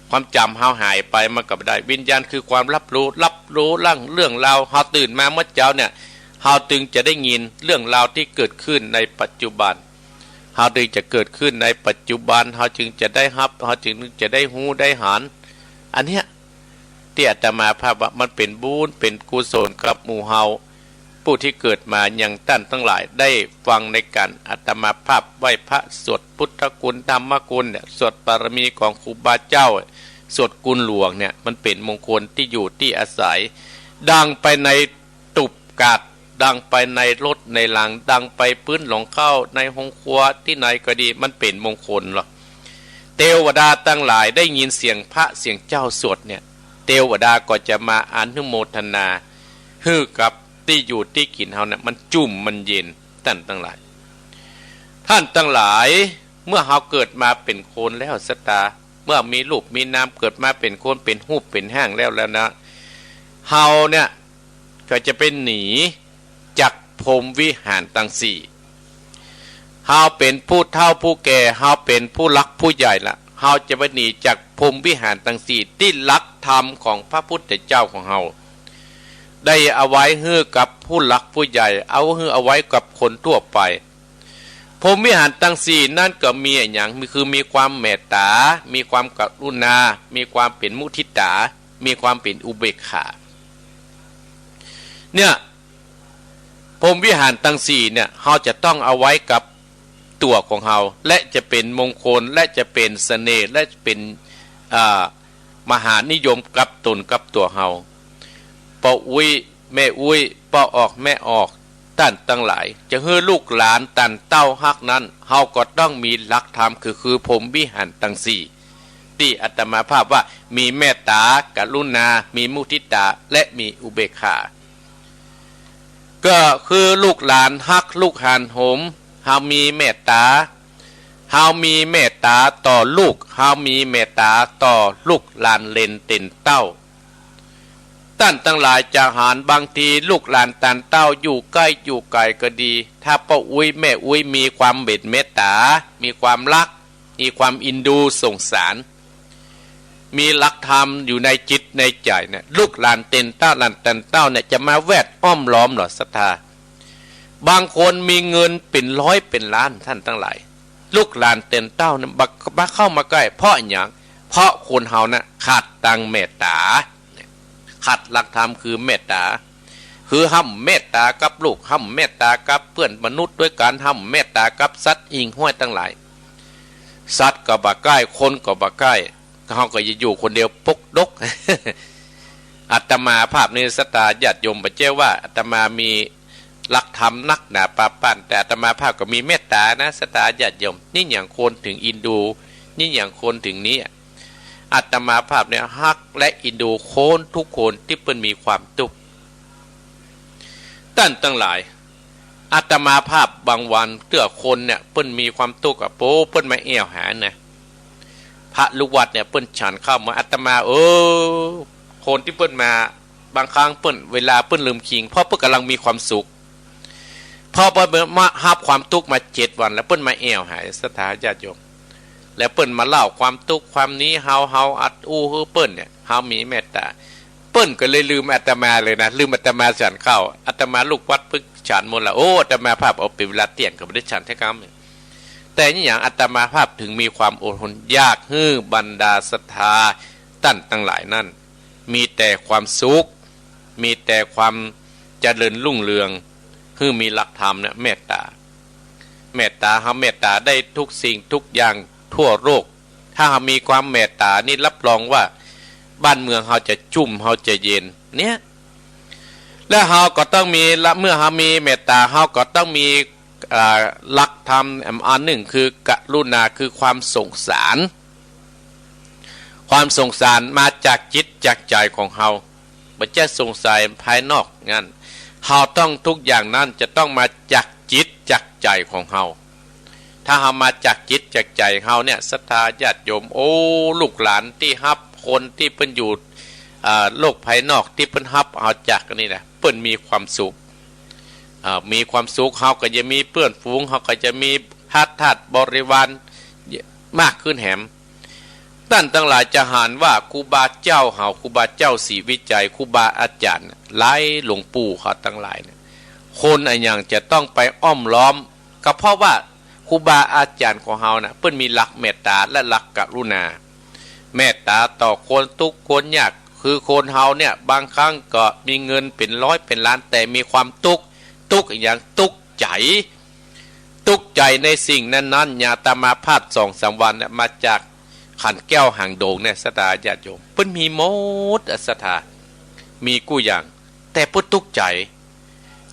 ความจ๋ำเฮาหายไปมันก็บ่ได้ วิญญาณคือความรับรู้ รับรู้เรื่อง เรื่องราว เฮาตื่นมาเมื่อเจ๊าเนี่ย เฮาจึงจะได้ยินเรื่องราวตี้เกิดขึ้นในปัจจุบัน เฮาจึงจะเกิดขึ้นในปัจจุบัน เฮาจึงจะได้ฮับ เฮาจึงจะได้ฮู้ได้หัน อันเนี้ย ตี้อาตมาภาพว่ามันเป๋นบุญเป๋นกุศลกับหมู่เฮา ผู้ตี้เกิดมา อย่างต้านตังหลายได้ฟังในก๋านอาตมาภาพไหว้พระ สวดพุทธคุณ ธรรมคุณเนี่ย สวดบารมีของครูบาเจ้า สวดคุณหลวงเนี่ย มันเป๋นมงคลตี้อยู่ตี้อาศัย ดังไปใน ตูบกาด ดังไปในรถในลาง ดังไปปื๊นหลงเข้าในโฮงครัวตี้ไหนก็ดี มันเป๋นมงคลเหรอ เตวดาตังหลายได้ยินเสียงพระเสียงเจ้าสวดเนี่ย เตวดาก็จะมาอนุโมทนาหื้อกับ ตี้อยู่ตี้กิ๋นเฮาเนี่ยมันจุ่มมันเย็น ต้านตังหลาย ต้านตังหลาย เมื่อเฮาเกิดมาเป๋นคนแล้วศรัทธา เมื่อมีรูปมีนามเกิดมาเป๋นคนเป๋นรูปเป๋นร่างแล้ว แล้วนะ เฮาเนี่ยก็จะไปหนีจากพรหมวิหารตังสี่ เฮาเป๋นผู้เฒ่าผู้แก่ เฮาเป๋นผู้หลักผู้ใหญ่ละ เฮาจะไปหนีจากพรหมวิหารตังสี่ ตี้หลักธรรมของพระพุทธเจ้าของเฮา ได้เอาไว้หื้อกับผู้หลักผู้ใหญ่ เอาหื้อเอาไว้กับคนทั่วไป พรหมวิหารตังสี่นั้นก็มีอะหยัง มี คือมีความเมตต๋า มีความกรุณา มีความเป๋นมุทิตา มีความเป๋นอุเบกขา เนี่ย พรหมวิหารตังสี่เนี่ย เฮาจะต้องเอาไว้กับตั๋วของเฮา และจะเป๋นมงคล และจะเป๋นเสน่ห์ และจะเป๋น อ่า มหานิยมกับต๋นกับตั๋วเฮา ป้ออุ๊ย แม่อุ๊ย ป้อออก แม่ออก ต้านตังหลาย จะหื้อลูกหลานต้านเต้าฮักนั้น เฮาก็ต้องมีหลักธรรม คือ คือพรหมวิหารตังสี่ ตี้อาตมาภาพว่ามีเมตต๋า กรุณา มีมุทิตา และมีอุเบกขา ก็คือลูกหลานฮักลูกหลานโหม เฮามีเมตต๋า เฮามีเมตต๋าต่อลูก เฮามีเมตต๋าต่อลูกหลานเหลนเต็นเต้า ต้านตังหลายจะหันบางทีลูกหลานต้านเต้าอยู่ใก้อยู่ไก๋ก็ดี ถ้าป้ออุ๊ยแม่อุ๊ยมีความเป๋นเมตต๋า มีความฮัก มีความเอ็นดูสงสาร มีหลักธรรมอยู่ในจิตในใจ๋เนี่ย ลูกหลานเต็นเต้า หลานต้านเต้าเนี่ยจะมาแวดอ้อมล้อมเหล่าศรัทธา บางคนมีเงินเป๋นร้อยเป๋นล้าน ต้านตังหลาย ลูกหลานเต็นเต้าเนี่ยบ่ บ่เข้ามาใก้ เพราะอะหยัง เพราะคนเฮาน่ะขาดตังเมตต๋า ขาดหลักธรรมคือเมตต๋า คือห้ามเมตต๋ากับลูก ห้ามเมตต๋ากับเปื้อนมนุษย์ตวยกั๋น ห้ามเมตต๋ากับสัตว์หิ่งห้อยตังหลาย สัตว์ก็บ่ใก้ คนก็บ่ใก้ เฮาก็จะอยู่คนเดียวปกดก อาตมาภาพนี่ศรัทธาญาติโยม บ่ใจ้ว่าอาตมามีหลักธรรมนักหนาปาปาน แต่อาตมาภาพก็มีเมตต๋านะศรัทธาญาติโยม ยิ่งอย่างคนเถิงเอ็นดู ยิ่งอย่างคนเถิงนี้ อาตมาภาพเนี่ยฮักและเอ็นดูคนทุกคนตี้เปิ้นมีความตุ๊กข์ ต้านตังหลาย อาตมาภาพบางวันเตื้อคนเนี่ยเปิ้นมีความตุ๊กข์อะ โป้ เปิ้นมาแอ่วหานะ พระลูกวัดเนี่ยเปิ้นฉันข้าวมาอาตมา เออ คนตี้เปิ้นมา บางครั้งเปิ้น เวลาเปิ้นลืมคิง เพราะเปิ้นก่ำลังมีความสุข พอเปิ้นมาฮับความตุ๊กข์มาเจ็ดวันแล้ว เปิ้นมาแอ่วหาศรัทธาญาติโยม แล้วเปิ้นมาเล่าความตุ๊กข์ความนี้เฮา เฮาอัดอู้หื้อเปิ้นเนี่ย เฮามีเมตต๋า เปิ้นก็เลยลืมอาตมาเลยนะ ลืมอาตมาฉันข้าว อาตมาลูกวัดเปิ้นฉันหมดละ โอ้ อาตมาภาพเอาเป๋นเวลาเตี้ยงก็บ่ได้ฉันแต๊กำ แต่นี่หยังอาตมาภาพเถิงมีความอดทน อยากหื้อบรรดาศรัทธาต้านตังหลายนั้น มีแต่ความสุข มีแต่ความเจริญรุ่งเรือง หื้อมีหลักธรรมเนี่ยเมตต๋า เมตต๋า เฮาเมตต๋าได้ทุกสิ่งทุกอย่างทั่วโลก ถ้าเฮามีความเมตต๋านี่รับรองว่าบ้านเมืองเฮาจะจุ่ม เฮาจะเย็น เนี่ย และเฮาก็ต้องมีละ เมื่อเฮามีเมตต๋า เฮาก็ต้องมี อ่า หลักธรรมอันหนึ่งคือกรุณา คือความสงสาร ความสงสารมาจากจิตจากใจ๋ของเฮา บ่ใจ้สงสารภายนอก งั้น เฮาต้อง ทุกอย่างนั้นจะต้องมาจากจิตจากใจ๋ของเฮา ถ้าเฮามาจากจิตจากใจ๋เฮาเนี่ย ศรัทธาญาติโยม โอ้ ลูกหลานตี้ฮับ คนตี้เปิ้นอยู่ อ่า โลกภายนอกตี้เปิ้นฮับเฮาจากอันนี้นะ เปิ้นมีความสุข อ่า มีความสุข เฮาก็จะมีเปื้อนฝูง เฮาก็จะมีพักตริย์บริวารมากขึ้นแหม ต้านตังหลายจะหันว่าครูบาเจ้าเฮา ครูบาเจ้าศรีวิชัย ครูบาอาจ๋ารย์ หลายหลวงปู่เขาตังหลายเนี่ย คนอะหยังจะต้องไปอ้อมล้อม ก็เพราะว่าครูบาอาจ๋ารย์ของเฮาน่ะ เปิ้นมีหลักเมตต๋าและหลักกรุณา เมตต๋าต่อคนตุ๊กข์คนยาก คือคนเฮาเนี่ย บางครั้งก็มีเงินเป๋นร้อยเป๋นล้าน แต่มีความตุ๊กข์ ตุ๊กข์อะหยัง ตุ๊กข์ใจ๋ ตุ๊กข์ใจ๋ในสิ่งนั้นๆ อย่างอาตมาภาพสองสามวันเนี่ย มาจากขันแก้วหางดงเนี่ย ศรัทธาญาติโยม เปิ้นมีหมดอะศรัทธา มีกู้อย่าง แต่เปิ้นตุ๊กข์ใจ๋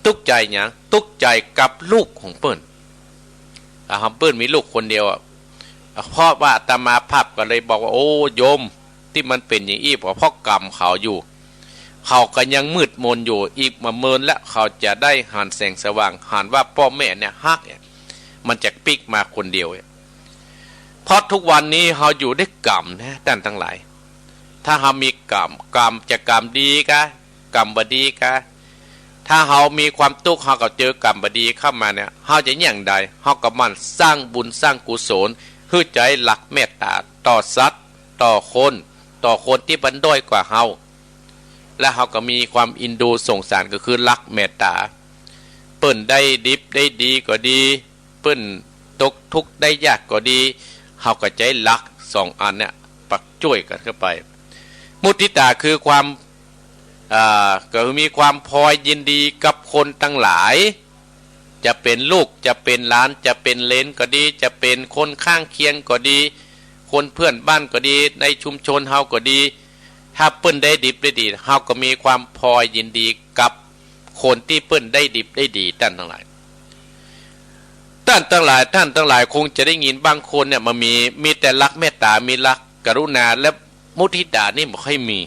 ตุ๊กข์ใจ๋หยัง ตุ๊กข์ใจ๋กับลูกของเปิ้น อ่า เปิ้นมีลูกคนเดียวอะ เพราะว่าอาตมาภาพก็เลยบอกว่า โอ้ โยม ตี้มันเป๋นอย่างอี้ ก็เพราะกรรมเขาอยู่ เขาก็ยังมืดมนอยู่ อีกบ่เมินละเขาจะได้หันแสงสว่าง หันว่าป้อแม่เนี่ยฮักเนี่ย มันจะปิ๊กมาคนเดียวเนี่ย เพราะทุกวันนี้เฮาอยู่ด้วยกรรมนะต้านตังหลาย ถ้าเฮามีกรรม กรรมจะกรรมดีกา กรรมบ่ดีกา ถ้าเฮามีความตุ๊กข์ เฮาก็เจอกรรมบ่ดีเข้ามาเนี่ย เฮาจะเยียะใด เฮาก็หมั่นสร้างบุญสร้างกุศล หื้อใจ๋รักเมตต๋าต่อสัตว์ ต่อคน ต่อคนตี้เปิ้นด้อยกว่าเฮา และเฮาก็มีความเอ็นดูสงสาร ก็คือรักเมตต๋า เปิ้นได้ดิบได้ดีก็ดี เปิ้นตกทุกข์ได้ยากก็ดี เฮาก็ใจ๋รักสองอันเนี่ย ปักจ้วยกั๋นเข้าไป มุทิตาคือความ อ่า ก็คือมีความพลอยยินดีกับคนตังหลาย จะเป๋นลูก จะเป๋นหลาน จะเป๋นเหลนก็ดี จะเป๋นคนข้างเคียงก็ดี คนเพื่อนบ้านก็ดี ในชุมชนเฮาก็ดี ถ้าเปิ้นได้ดิบได้ดี เฮาก็มีความพลอยยินดีกับคนตี้เปิ้นได้ดิบได้ดี ต้านตังหลาย ต้านตังหลาย ต้านตังหลายคงจะได้ยินบางคนเนี่ย มันมี มีแต่รักเมตต๋า มีรักกรุณา และมุทิตานี่บ่ค่อยมี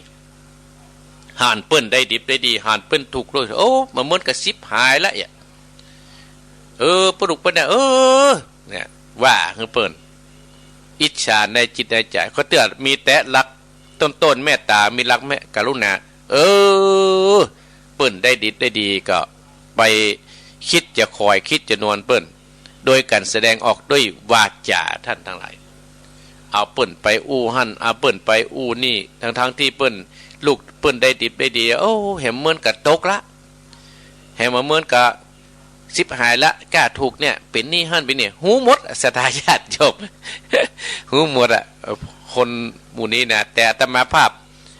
หันเปิ้นได้ดิบได้ดี หันเปิ้นถูกข์โลย โอ้ มันเหมือนกับฉิบหายละเนี่ย เออ ปะดุกเปิ้นเนี่ย เออ เนี่ย ว่าหื้อเปิ้น อิจฉาในจิตในใจ๋ ก็เตื้อมีแต่รัก ต้นๆ เมตต๋า มีรักเมต กรุณา เออ เปิ้นได้ดิบได้ดีก็ไปคิดจะคอย คิดจะนวลเปิ้น โดยก๋านแสดงออกด้วยวาจ๋า ต้านตังหลาย เอาเปิ้นไปอู้หั้น เอาเปิ้นไปอู้นี่ ตังๆ ตี้เปิ้น ลูกเปิ้นได้ดิบได้ดี โอ้ แหมเหมือนกับตกละ แหมเหมือนกับ ฉิบหายละ ก้าถูกเนี่ย เป๋นนี่หั้นเป๋นนี่ ฮู้หมด ศรัทธาญาติโยม ฮู้หมดอะ คนหมู่นี้นะ แต่อาตมาภาพ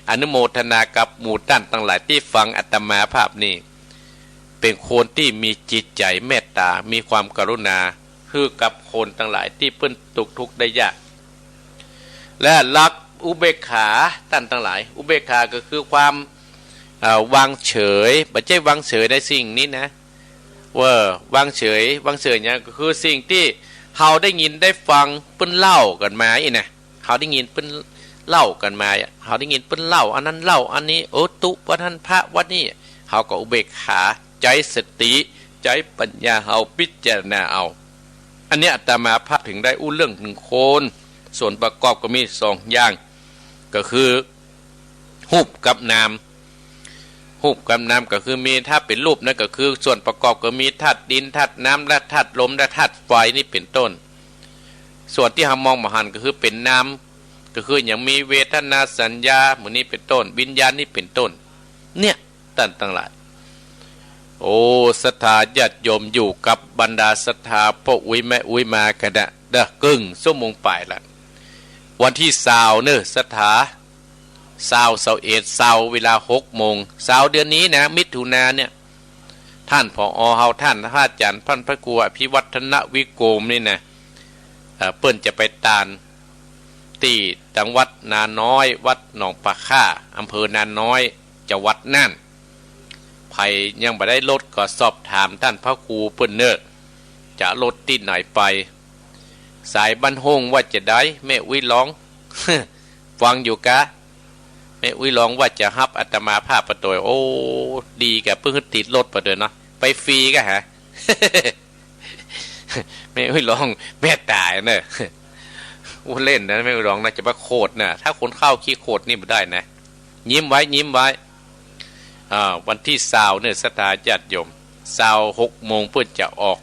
อนุโมทนากับหมู่ต้านตังหลายตี้ฟังอาตมาภาพนี่ เป๋นคนตี้มีจิตใจ๋เมตต๋า มีความกรุณา หื้อกับคนตังหลายตี้เปิ้นตกทุกข์ได้ยาก และรักอุเบกขา ต้านตังหลาย อุเบกขาก็คือความ เอ่อ วางเฉย บ่ใจ้วางเฉยในสิ่งนี้นะ เออ วางเฉย วางเฉยเนี่ยก็คือสิ่งตี้เฮาได้ยินได้ฟังเปิ้นเล่ากั๋นมาอี้นะ เฮาได้ยินเปิ้นเล่ากั๋นมา เฮาได้ยินเปิ้นเล่าอันนั้นเล่าอันนี้ โอ้ ตุ๊ว่าหั้น พระว่านี่ เฮาก็อุเบกขา ใจ๊สติ ใจ๊ปัญญาเฮาพิจารณาเอา อันเนี้ยอาตมาภาพถึงได้อู้เรื่องถึงคน ส่วนประกอบก็มีสองอย่าง ก็คือ ฮูปกับนาม ฮูปกับนามก็คือมี ถ้าเป๋นรูปนั้นก็คือส่วนประกอบก็มีธาตุดิน ธาตุน้ำ และธาตุลม และธาตุไฟนี่เป๋นต้น ส่วนตี้เฮามองบ่หันก็คือเป๋นนาม ก็คือยังมีเวทนา สัญญา หมู่นี้เป๋นต้น วิญญาณนี่เป๋นต้น เนี่ย ต้านตังหลาย โอ้ ศรัทธาญาติโยม อยู่กับบรรดาศรัทธาป้ออุ๊ยแม่อุ๊ยมากั๋นนะ เด้อ เกิ่งชั่วโมงป๋ายละ วันตี้ซาวเน่อ ศรัทธา ซาว ซาวเอ็ด ซาว เวลาหกโมง ซาวเดือนนี้นะ มิถุนาเนี่ย ต้าน ผอ เฮา ต้านพระอาจ๋ารย์ ต้านพระครูอภิวัฒนวิโกมนี่นะ เอ่อ เปิ้นจะไปตาน ตี้ตังวัดนาน้อย วัดหนองป่าข้า อำเภอนาน้อย จังหวัดน่าน ใผยังบ่ได้รถก็สอบถามต้านพระครูเปิ้นเน่อ จะรถตี้ไหนไป สายบ้านโฮ่งว่าจะใด แม่อุ๊ยหลอง ฟังอยู่กา แม่อุ๊ยหลองว่าจะฮับอาตมาภาพไปตวย โอ้ ดีกา เปิ้นหื้อติดรถไปตวยเนาะ ไปฟรีกาหา แม่อุ๊ยหลองเมตต๋าเน่อ อู้เล่นนะ แม่อุ๊ยหลองนะ จะมาโขดนะ ถ้าคนเข้าขี้โขดนี่บ่ได้นะ ยิ้มไว้ ยิ้มไว้ อ่า วันตี้ซาวเน่อ ศรัทธาญาติโยม ซาวหกโมงเปิ้นจะออก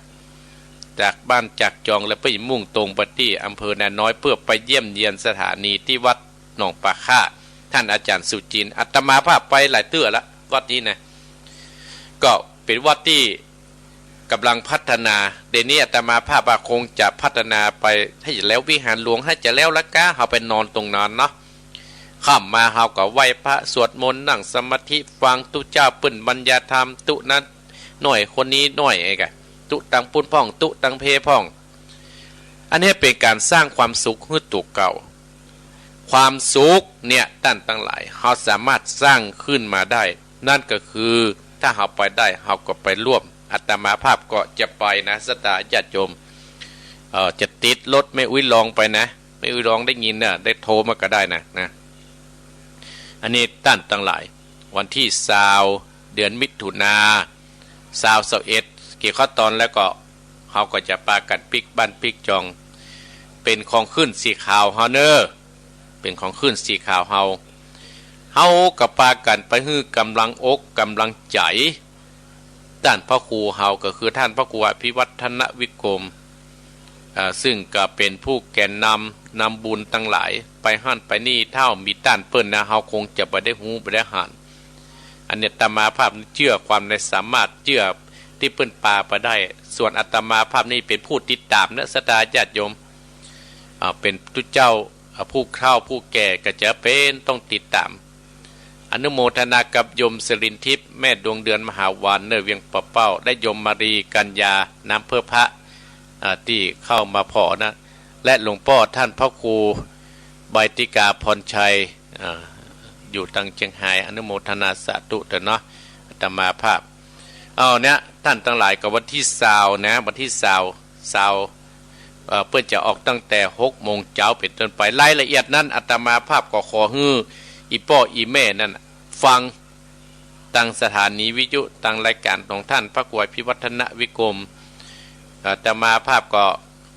จากบ้านจากจอง แล้วเปิ้นมุ่งตรงไปตี้อำเภอนาน้อย เพื่อไปเยี่ยมเยียนสถานีตี้วัดหนองป่าข้า ต้านอาจ๋ารย์สุจินต์ อาตมาภาพไปหลายเตื้อละ วัดนี้นะ ก็เป๋นวัดตี้ ก๋ำลังพัฒนา เดี๋ยวนี้อาตมาภาพว่าคงจะพัฒนาไป ถ้าจะแล้ววิหารหลวง ถ้าจะแล้วละกา เฮาไปนอนตรงนั้นเนาะ ค่ำมาเฮาก็ไหว้พระ สวดมนต์ นั่งสมาธิ ฟังตุ๊เจ้าเปิ้นบรรยายธรรม ตุ๊นั้นหน่อย คนนี้หน่อย ไอ้กะ ตุ๊ตังปู๊นพ่อง ตุ๊ตังเพพ่อง อันนี้เป๋นก๋านสร้างความสุขหื้อตั๋วเก่า ความสุขเนี่ย ต้านตังหลาย เฮาสามารถสร้างขึ้นมาได้ นั่นก็คือ ถ้าเฮาไปได้ เฮาก็ไปร่วม อาตมาภาพก็จะไปนะ ศรัทธาญาติโยม เอ่อ จะติดรถแม่อุ๊ยหลองไปนะ แม่อุ๊ยหลองได้ยินน่ะ ได้โทรมาก็ได้นะ นะ อันนี้ต้านตังหลาย วันตี้ซาว เดือนมิถุนา ซาว ซาวเอ็ด เกี่ยวข้อตอนแล้วก็ เฮาก็จะปากั๋นปิ๊กบ้านปิ๊กจอง เป๋นของขึ้นสีขาวเฮาเน่อ เป๋นของขึ้นสีขาวเฮา เฮาก็ปากั๋นไปหื้อก๋ำลังอกก๋ำลังใจ๋ ต้านพระครูเฮาก็คือต้านพระครูอภิวัฒนวิกรม อ่า ซึ่งก็เป๋นผู้แกนนำ นำบุญตังหลาย ไปหั้นไปนี่ ถ้าบ่มีต้านเปิ้นนะ เฮาคงจะบ่ได้ฮู้บ่ได้หัน อันนี้อาตมาภาพเจื้อความในสามารถ เจื้อตี้เปิ้นปาไปได้ ส่วนอาตมาภาพนี่เป๋นผู้ติดต๋ามนะ ศรัทธาญาติโยม อ่า เป๋นตุ๊เจ้า อ่า ผู้เฒ่าผู้แก่ก็จะเป๋นต้องติดต๋าม อนุโมทนากับโยมสิรินทิพย์ แม่ดวงเดือนมหาวัน เน่อเวียงป่าเป้า และโยมมารีกัญญา น้ำเพิงพระ อ่า ตี้เข้ามาผ่อนะ และหลวงป้อต้านพระครูใบติกาพรชัย อ่า อยู่ตังเจียงฮาย อนุโมทนาสาธุเต๊อะเนาะ อาตมาภาพ เอาเนี่ย ต้านตังหลาย ก็วันตี้ซาวนะ วันตี้ซาว ซาว เอ่อ เปิ้นจะออกตั้งแต่หกโมงเจ๊าเป๋นต้นไป รายละเอียดนั้นอาตมาภาพก็ขอหื้ออี่ป้ออี่แม่นั้นฟัง ตังสถานีวิทยุ ตังรายก๋านของต้านพระครูอภิวัฒนวิกรม อาตมาภาพก็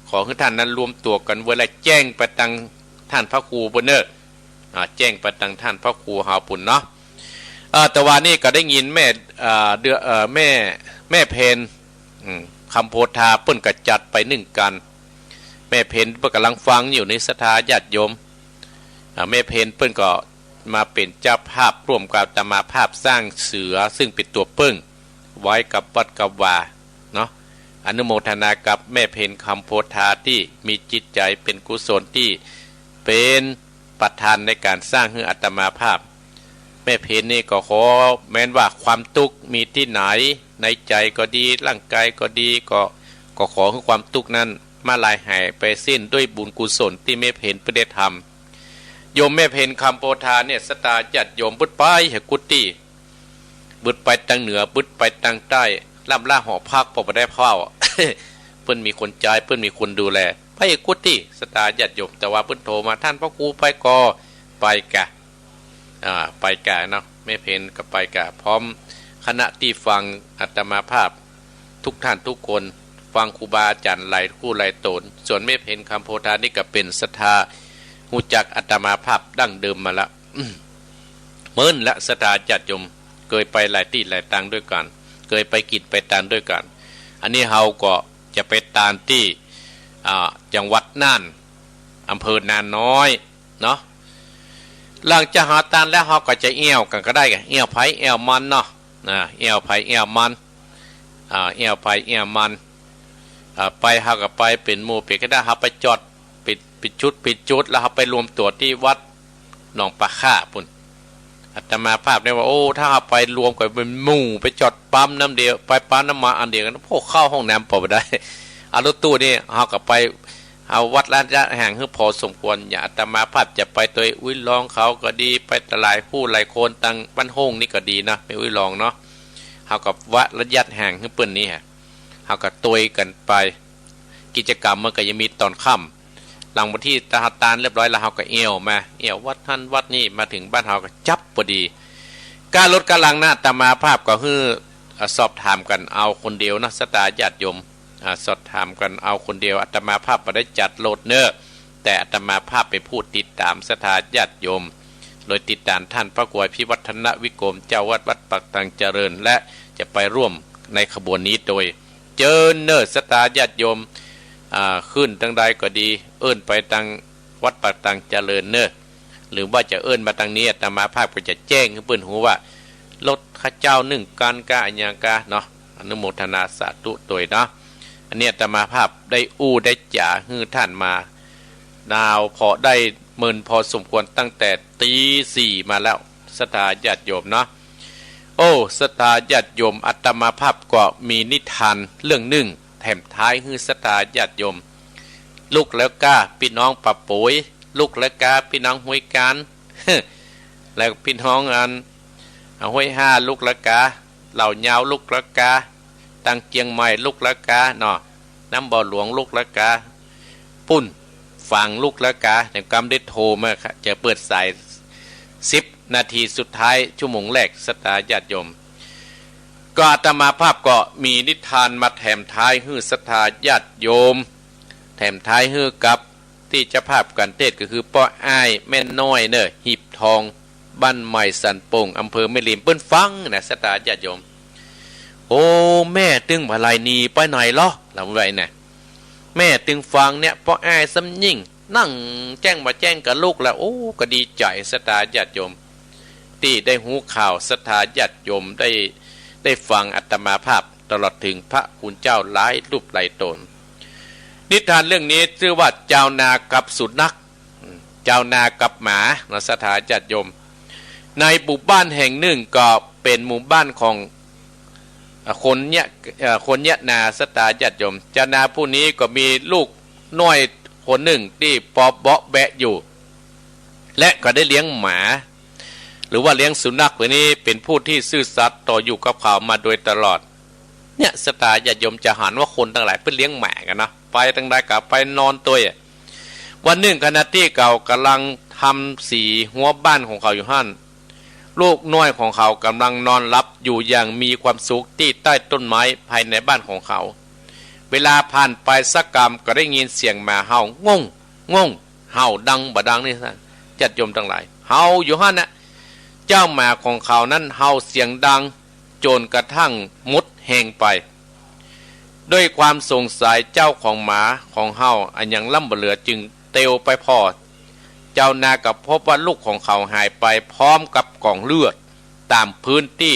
ขอหื้อต้านนั้นรวมตั๋วกั๋นไว้ และแจ้งไปตังต้านพระครูเปิ้นเน่อ อ่า แจ้งไปตังต้านพระครูเฮาปุ้นเนาะ เอ่อ แต่ว่านี่ก็ได้ยินแม่ เอ่อ เดือ เอ่อ แม่ แม่เพญ อืม คำโพธาเปิ้นก็จัดไปนึ่งก๋าน แม่เพญเปิ้นก่ำลังฟังอยู่ในศรัทธาญาติโยม อ่า แม่เพญเปิ้นก็มาเป๋นเจ้าภาพร่วมกับอาตมาภาพสร้างเสือ ซึ่งเป๋นตั๋วเปิ้งไว้กับวัดกับวาเนาะ อนุโมทนากับแม่เพญคำโพธาตี้มีจิตใจ๋เป๋นกุศลตี้เป๋น ประธานในก๋านสร้างหื้ออาตมาภาพ แม่เพญนี่ก็ขอแม้นว่าความตุ๊กข์มีตี้ไหน ในใจ๋ก็ดี ร่างก๋ายก็ดี ก็ ก็ขอหื้อความตุ๊กข์นั้นมาลายหายไปสิ้นด้วยบุญกุศลตี้แม่เพญเปิ้นได้ทำ โยมแม่เพญคำโพธาเนี่ย ศรัทธาญาติโยม บึดไปหื้อกุฏิ บึดไปตังเหนือ บึดไปตังใต้ ล้ำละหอพักปอบ่ได้เฝ้า เปิ้นมีคนใจ๊ เปิ้นมีคนดูแล ไปหื้อกุฏิ ศรัทธาญาติโยม แต่ว่าเปิ้นโทรมา ต้านพระครูไปก่อ ไปก่ะ อ่า ไปก่ะเนาะ แม่เพญก็ไปก่ะ พร้อมคณะตี้ฟังอาตมาภาพ ทุกท่านทุกคน ฟังครูบาอาจ๋ารย์หลายคู่หลายต๋น ส่วนแม่เพญคำโพธานี่ก็เป๋นศรัทธา ฮู้จักอาตมาภาพดั้งเดิมมาละ เมินละ ศรัทธาญาติโยม เกยไปหลายตี้หลายตางด้วยกั๋น เกยไปกิ๋นไปตานด้วยกั๋น อันนี้เฮาก็จะไปตานตี้ อ่า จังหวัดน่าน อำเภอนาน้อย เนาะ หลังจากเฮาตานแล้ว เฮาก็จะเอี่ยวกั๋นก็ได้ เอี่ยวไผเอี่ยวมันเนาะ อ่า เอี่ยวไผเอี่ยวมัน อ่า เอี่ยวไผเอี่ยวมัน อ่า ไป เฮาก็ไปเป๋นหมู่เป๋นคณะ เฮาไปจอด เป๋น เป๋นจุด เป๋นจุด แล้วเฮาไปรวมตั๋วตี้วัดหนองป่าข้าปุ้น อาตมาภาพเนี่ยว่า โอ้ ถ้าเฮาไปรวมกั๋นเป๋นหมู่ ไปจอดปั๊มน้ำเดียว ไปปั๊มน้ำมันอันเดียวกั๋น โอ้ เข้าห้องน้ำปอบ่ได้ เอารถตู้นี่ เฮาก็ไป เอาวัดระยะห่างหื้อพอสมควร อย่างอาตมาภาพจะไปตวยอุ๊ยรองเขาก็ดี ไปตวยหลายผู้หลายคน ตังบ้านโฮ่งนี่ก็ดีนะ แม่อุ๊ยรองเนาะ เฮาก็วัดระยะห่างหื้อเปิ้นนี่ฮะ เฮาก็ตวยกั๋นไป กิจกรรมมันก็ยังมีต๋อนค่ำ หลังวันตี้ตานเรียบร้อยแล้ว เฮาก็เอี่ยวมา เอี่ยววัดหั้นวัดนี่ มาเถิงบ้านเฮาก็จั๊บปอดี ก้ารถก้ารังนะ อาตมาภาพก็หื้อ อ่า สอบถามกั๋นเอาคนเดียวนะ ศรัทธาญาติโยม อ่า สอบถามกั๋นเอาคนเดียว อาตมาภาพบ่ได้จัดรถเน่อ แต่อาตมาภาพเป๋นผู้ติดต๋ามศรัทธาญาติโยม โดยติดต๋ามต้านพระครูอภิวัฒนวิกรม เจ้าวัดวัดปากตังเจริญ และจะไปร่วมในขบวนนี้โดย เจิญเน่อศรัทธาญาติโยม อ่า ขึ้นตังใดก็ดี เอิ้นไปตังวัดปากตังเจริญเน่อ หรือว่าจะเอิ้นมาตังนี้ อาตมาภาพก็จะแจ้งหื้อเปิ้นฮู้ว่า รถข้าเจ้านึ่งก๋านกาอะหยังกาเนาะ อนุโมทนาสาธุตวยเนาะ อันนี้อาตมาภาพได้อู้ได้จ๋าหื้อต้านมา นาวพอได้เมินพอสมควรตั้งแต่ตี๋สี่มาแล้ว ศรัทธาญาติโยมเนาะ โอ้ ศรัทธาญาติโยม อาตมาภาพก็มีนิทานเรื่องนึ่งแถมท้ายหื้อศรัทธาญาติโยม ลุกแล้วก้า ปี้น้องป่าปุ๋ย ลุกแล้วก้า ปี้น้องห้วยกาน แล้วปี้น้องอัน อ่า ห้วยห้า ลุกแล้วก้า เหล่ายาว ลุกแล้วก้า ตังเจียงใหม่ ลุกแล้วก้าเนาะ น้ำบ่อหลวง ลุกแล้วก้า ปุ้น ฝาง ลุกแล้วก้า อย่างกำได้โทรมาค่ะ จะเปิดสายสิบ นาทีสุดท้ายชั่วโมงแรก ศรัทธาญาติโยม ก็อาตมาภาพก็มีนิทานมาแถมท้ายหื้อศรัทธาญาติโยม แถมท้ายหื้อกับตี้เจ้าภาพก๋านเตศน์ก็คือป้ออ้ายแม่น้อยเน่อ หีบทอง บ้านใหม่สันป่ง อำเภอแม่ริม เปิ้นฟังนะ ศรัทธาญาติโยม โอ้ แม่ตึงบ่าไหล่หนีไปไหนลอ ลำว่านะ แม่ตึงฟังเนี่ย ป้ออ้ายซ้ำยิ่ง นั่งแจ้งบ่าแจ้งกับลูกแล้ว โอ้ ก็ดีใจ๋ ศรัทธาญาติโยม ตี้ได้ฮู้ข่าว ศรัทธาญาติโยมได้ ได้ฟังอาตมาภาพ ตลอดเถิงพระคุณเจ้าหลายรูปหลายต๋น นิทานเรื่องนี้จื้อว่าจาวนากับสุนัข อืม จาวนากับหมาเนาะ ศรัทธาญาติโยม ในหมู่บ้านแห่งนึ่งก็เป๋นหมู่บ้านของ อ่า คนเยียะ อ่า คนเยียะนา ศรัทธาญาติโยม จาวนาผู้นี้ก็มีลูกน้อยคนนึ่งตี้ปอเบาะแบะอยู่ และก็ได้เลี้ยงหมา หรือว่าเลี้ยงสุนัขตัวนี้ เป๋นผู้ตี้ซื่อสัตย์ต่ออยู่กับเขามาโดยตลอด เนี่ย ศรัทธาญาติโยมจะหันว่าคนตังหลายเปิ้นเลี้ยงหมากั๋นเนาะ ไปตังใดก็ไปนอนตวย วันนึ่งขณะตี้เขาก่ำลังทำสีฮั้วบ้านของเขาอยู่หั้น ลูกน้อยของเขาก่ำลังนอนหลับอยู่อย่างมีความสุขตี้ใต้ต้นไม้ภายในบ้านของเขา เวลาผ่านไปสักกำก็ได้ยินเสียงหมาเห่า ง่ง ง่ง เห่าดังบ่าดังนี่ ญาติโยมตังหลาย เห่าอยู่หั้นนะ เจ้าหมาของเขานั้นเห่าเสียงดังจ๋นกระทั่งหมดแฮงไป ด้วยความสงสัยเจ้าของหมาของเห่าอะหยังล้ำบ่เหลือ จึงเตียวไปผ่อจาวนา ก็พบว่าลูกของเขาหายไปพร้อมกับก๋องเลือดต๋ามพื้นตี้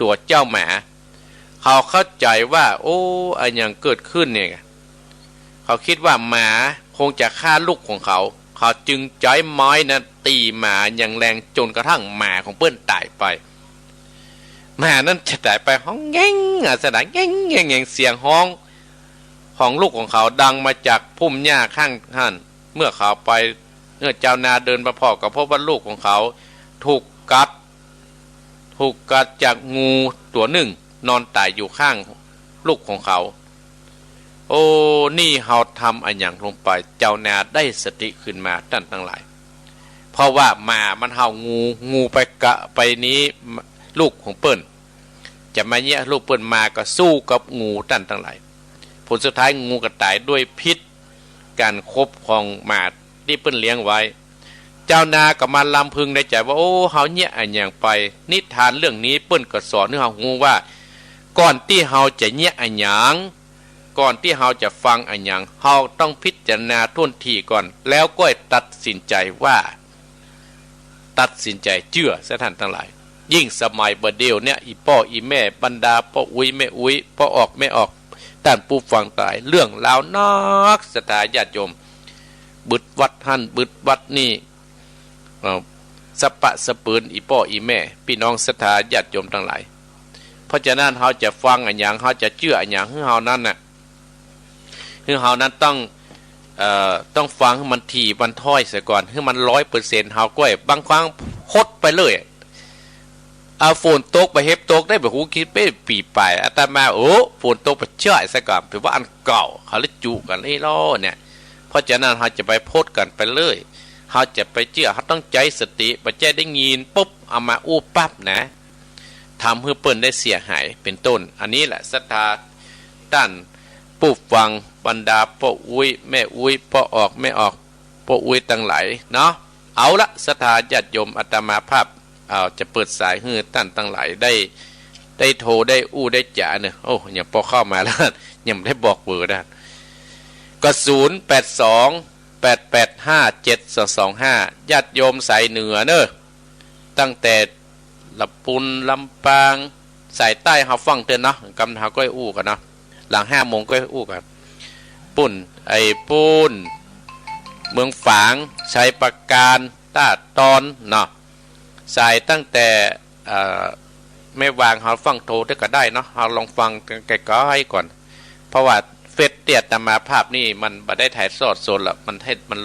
ตั๋วเจ้าหมา เขาเข้าใจ๋ว่า โอ้ อะหยังเกิดขึ้นเนี่ย เขากึ๊ดว่าหมาคงจะฆ่าลูกของเขา เขาจึงใจ๊ไม้นั้นตี๋หมาอย่างแรงจ๋นกระทั่งหมาของเปิ้นต๋ายไป หมานั้นจะต๋ายไปฮ้องแง่ง อะ สะดายแง่งแง่งแง่ง เสียงฮ้องของลูกของเขาดังมาจากพุ่มหญ้าข้างหั้น เมื่อเขาไป เมื่อจาวนาเดินไปผ่อก็พบว่าลูกของเขาถูกกัด ถูกกัดจากงูตั๋วนึ่งนอนต๋ายอยู่ข้างลูกของเขา โอ้ นี่เฮาทำอะหยังลงไป จาวนาได้สติขึ้นมาต้านตังหลาย เพราะว่าหมามันเห่างู งูไปกะไปนี้ลูกของเปิ้น จะมาเยียะลูกเปิ้น หมาก็สู้กับงูต้านตังหลาย ผลสุดท้ายงูก็ต๋ายด้วยพิษก๋านคบของหมาตี้เปิ้นเลี้ยงไว้ จาวนาก็มาลำพึงในใจ๋ว่า โอ้ เฮาเยียะอะหยังไป นิทานเรื่องนี้เปิ้นก็สอนหื้อเฮาฮู้ว่า ก่อนตี้เฮาจะเยียะอะหยัง ก่อนตี้เฮาจะฟังอะหยัง เฮาต้องพิจารณาถ้วนถี่ก่อน แล้วก้อยตัดสินใจ๋ว่า ตัดสินใจ๋เจื้อเสียต้านตังหลาย ยิ่งสมัยบ่าเดี่ยวเนี่ย อี่ป้ออี่แม่ บรรดาป้ออุ๊ยแม่อุ๊ย ป้อออกแม่ออก ต้านผู้ฟังตังหลาย เรื่องราวนัก ศรัทธาญาติโยม บึดวัดหั้นบึดวัดนี่ เอ่อ สะปะสะปืนอี่ป้ออี่แม่ ปี้น้องศรัทธาญาติโยมตังหลาย เพราะฉะนั้นเฮาจะฟังอะหยัง เฮาจะเจื้ออะหยัง หื้อเฮานั้นน่ะ หื้อเฮานั้นต้อง เอ่อ ต้องฟังหื้อมันถี่มันถ้อยเสียก่อน หื้อมันร้อยเปอร์เซ็นต์ เฮาก้อย บางครั้งพดไปเลย เอา ฝนตกบ่าเห็บตกได้ บ่ฮู้ กึ๊ดเป๋นปี๋ป๋าย อาตมา โอ้ ฝนตกบ่าเจื้อเสียก่อน เป๋นว่าอันเก่า เขาละจุกั๋นอี้ลอเนี่ย เพราะฉะนั้นเฮาจะไปพดกั๋นไปเลย เฮาจะไปเจื้อ เฮาต้องใจ๊สติ บ่ใจ้ได้ยินปุ๊บเอามาอู้ปั๊บนะ ทำหื้อเปิ้นได้เสียหาย เป๋นต้น อันนี้แหละศรัทธาต้านผู้ฟัง บรรดาป้ออุ๊ยแม่อุ๊ย ป้อออกแม่ออก ป้ออุ๊ยตังหลายเนาะ เอาละ ศรัทธาญาติโยม อาตมาภาพ เอา จะเปิดสายหื้อต้านตังหลายได้ ได้โทรได้อู้ได้จ๋าเน่อ โอ้ ยังปอเข้ามาแล้ว ยังบ่ได้บอกเบอร์นะ ก็ ศูนย์ แปด สอง แปด แปด ห้า เจ็ด สอง สอง ห้า ญาติโยมสายเหนือเน่อ ตั้งแต่ลำปูน ลำปาง สายใต้เฮาฟั่งเตื้อเนาะ กำเฮาก้อยอู้กั๋นเนาะ หลังห้าโมงก้อยอู้กั๋น ปู๊น ไอ้ปู๊น เมืองฝาง ชัยปราการ ต้าตอนเนาะ สายตั้งแต่ เอ่อ แม่วางเฮาฟั่งโทรเตื้อก็ได้เนาะ เฮาลองฟังกั๋นไกลๆก่อน เพราะว่าเฟซตี้อาตมาภาพนี่มันบ่ได้ถ่ายทอดสดละ มันเฮ็ด มัน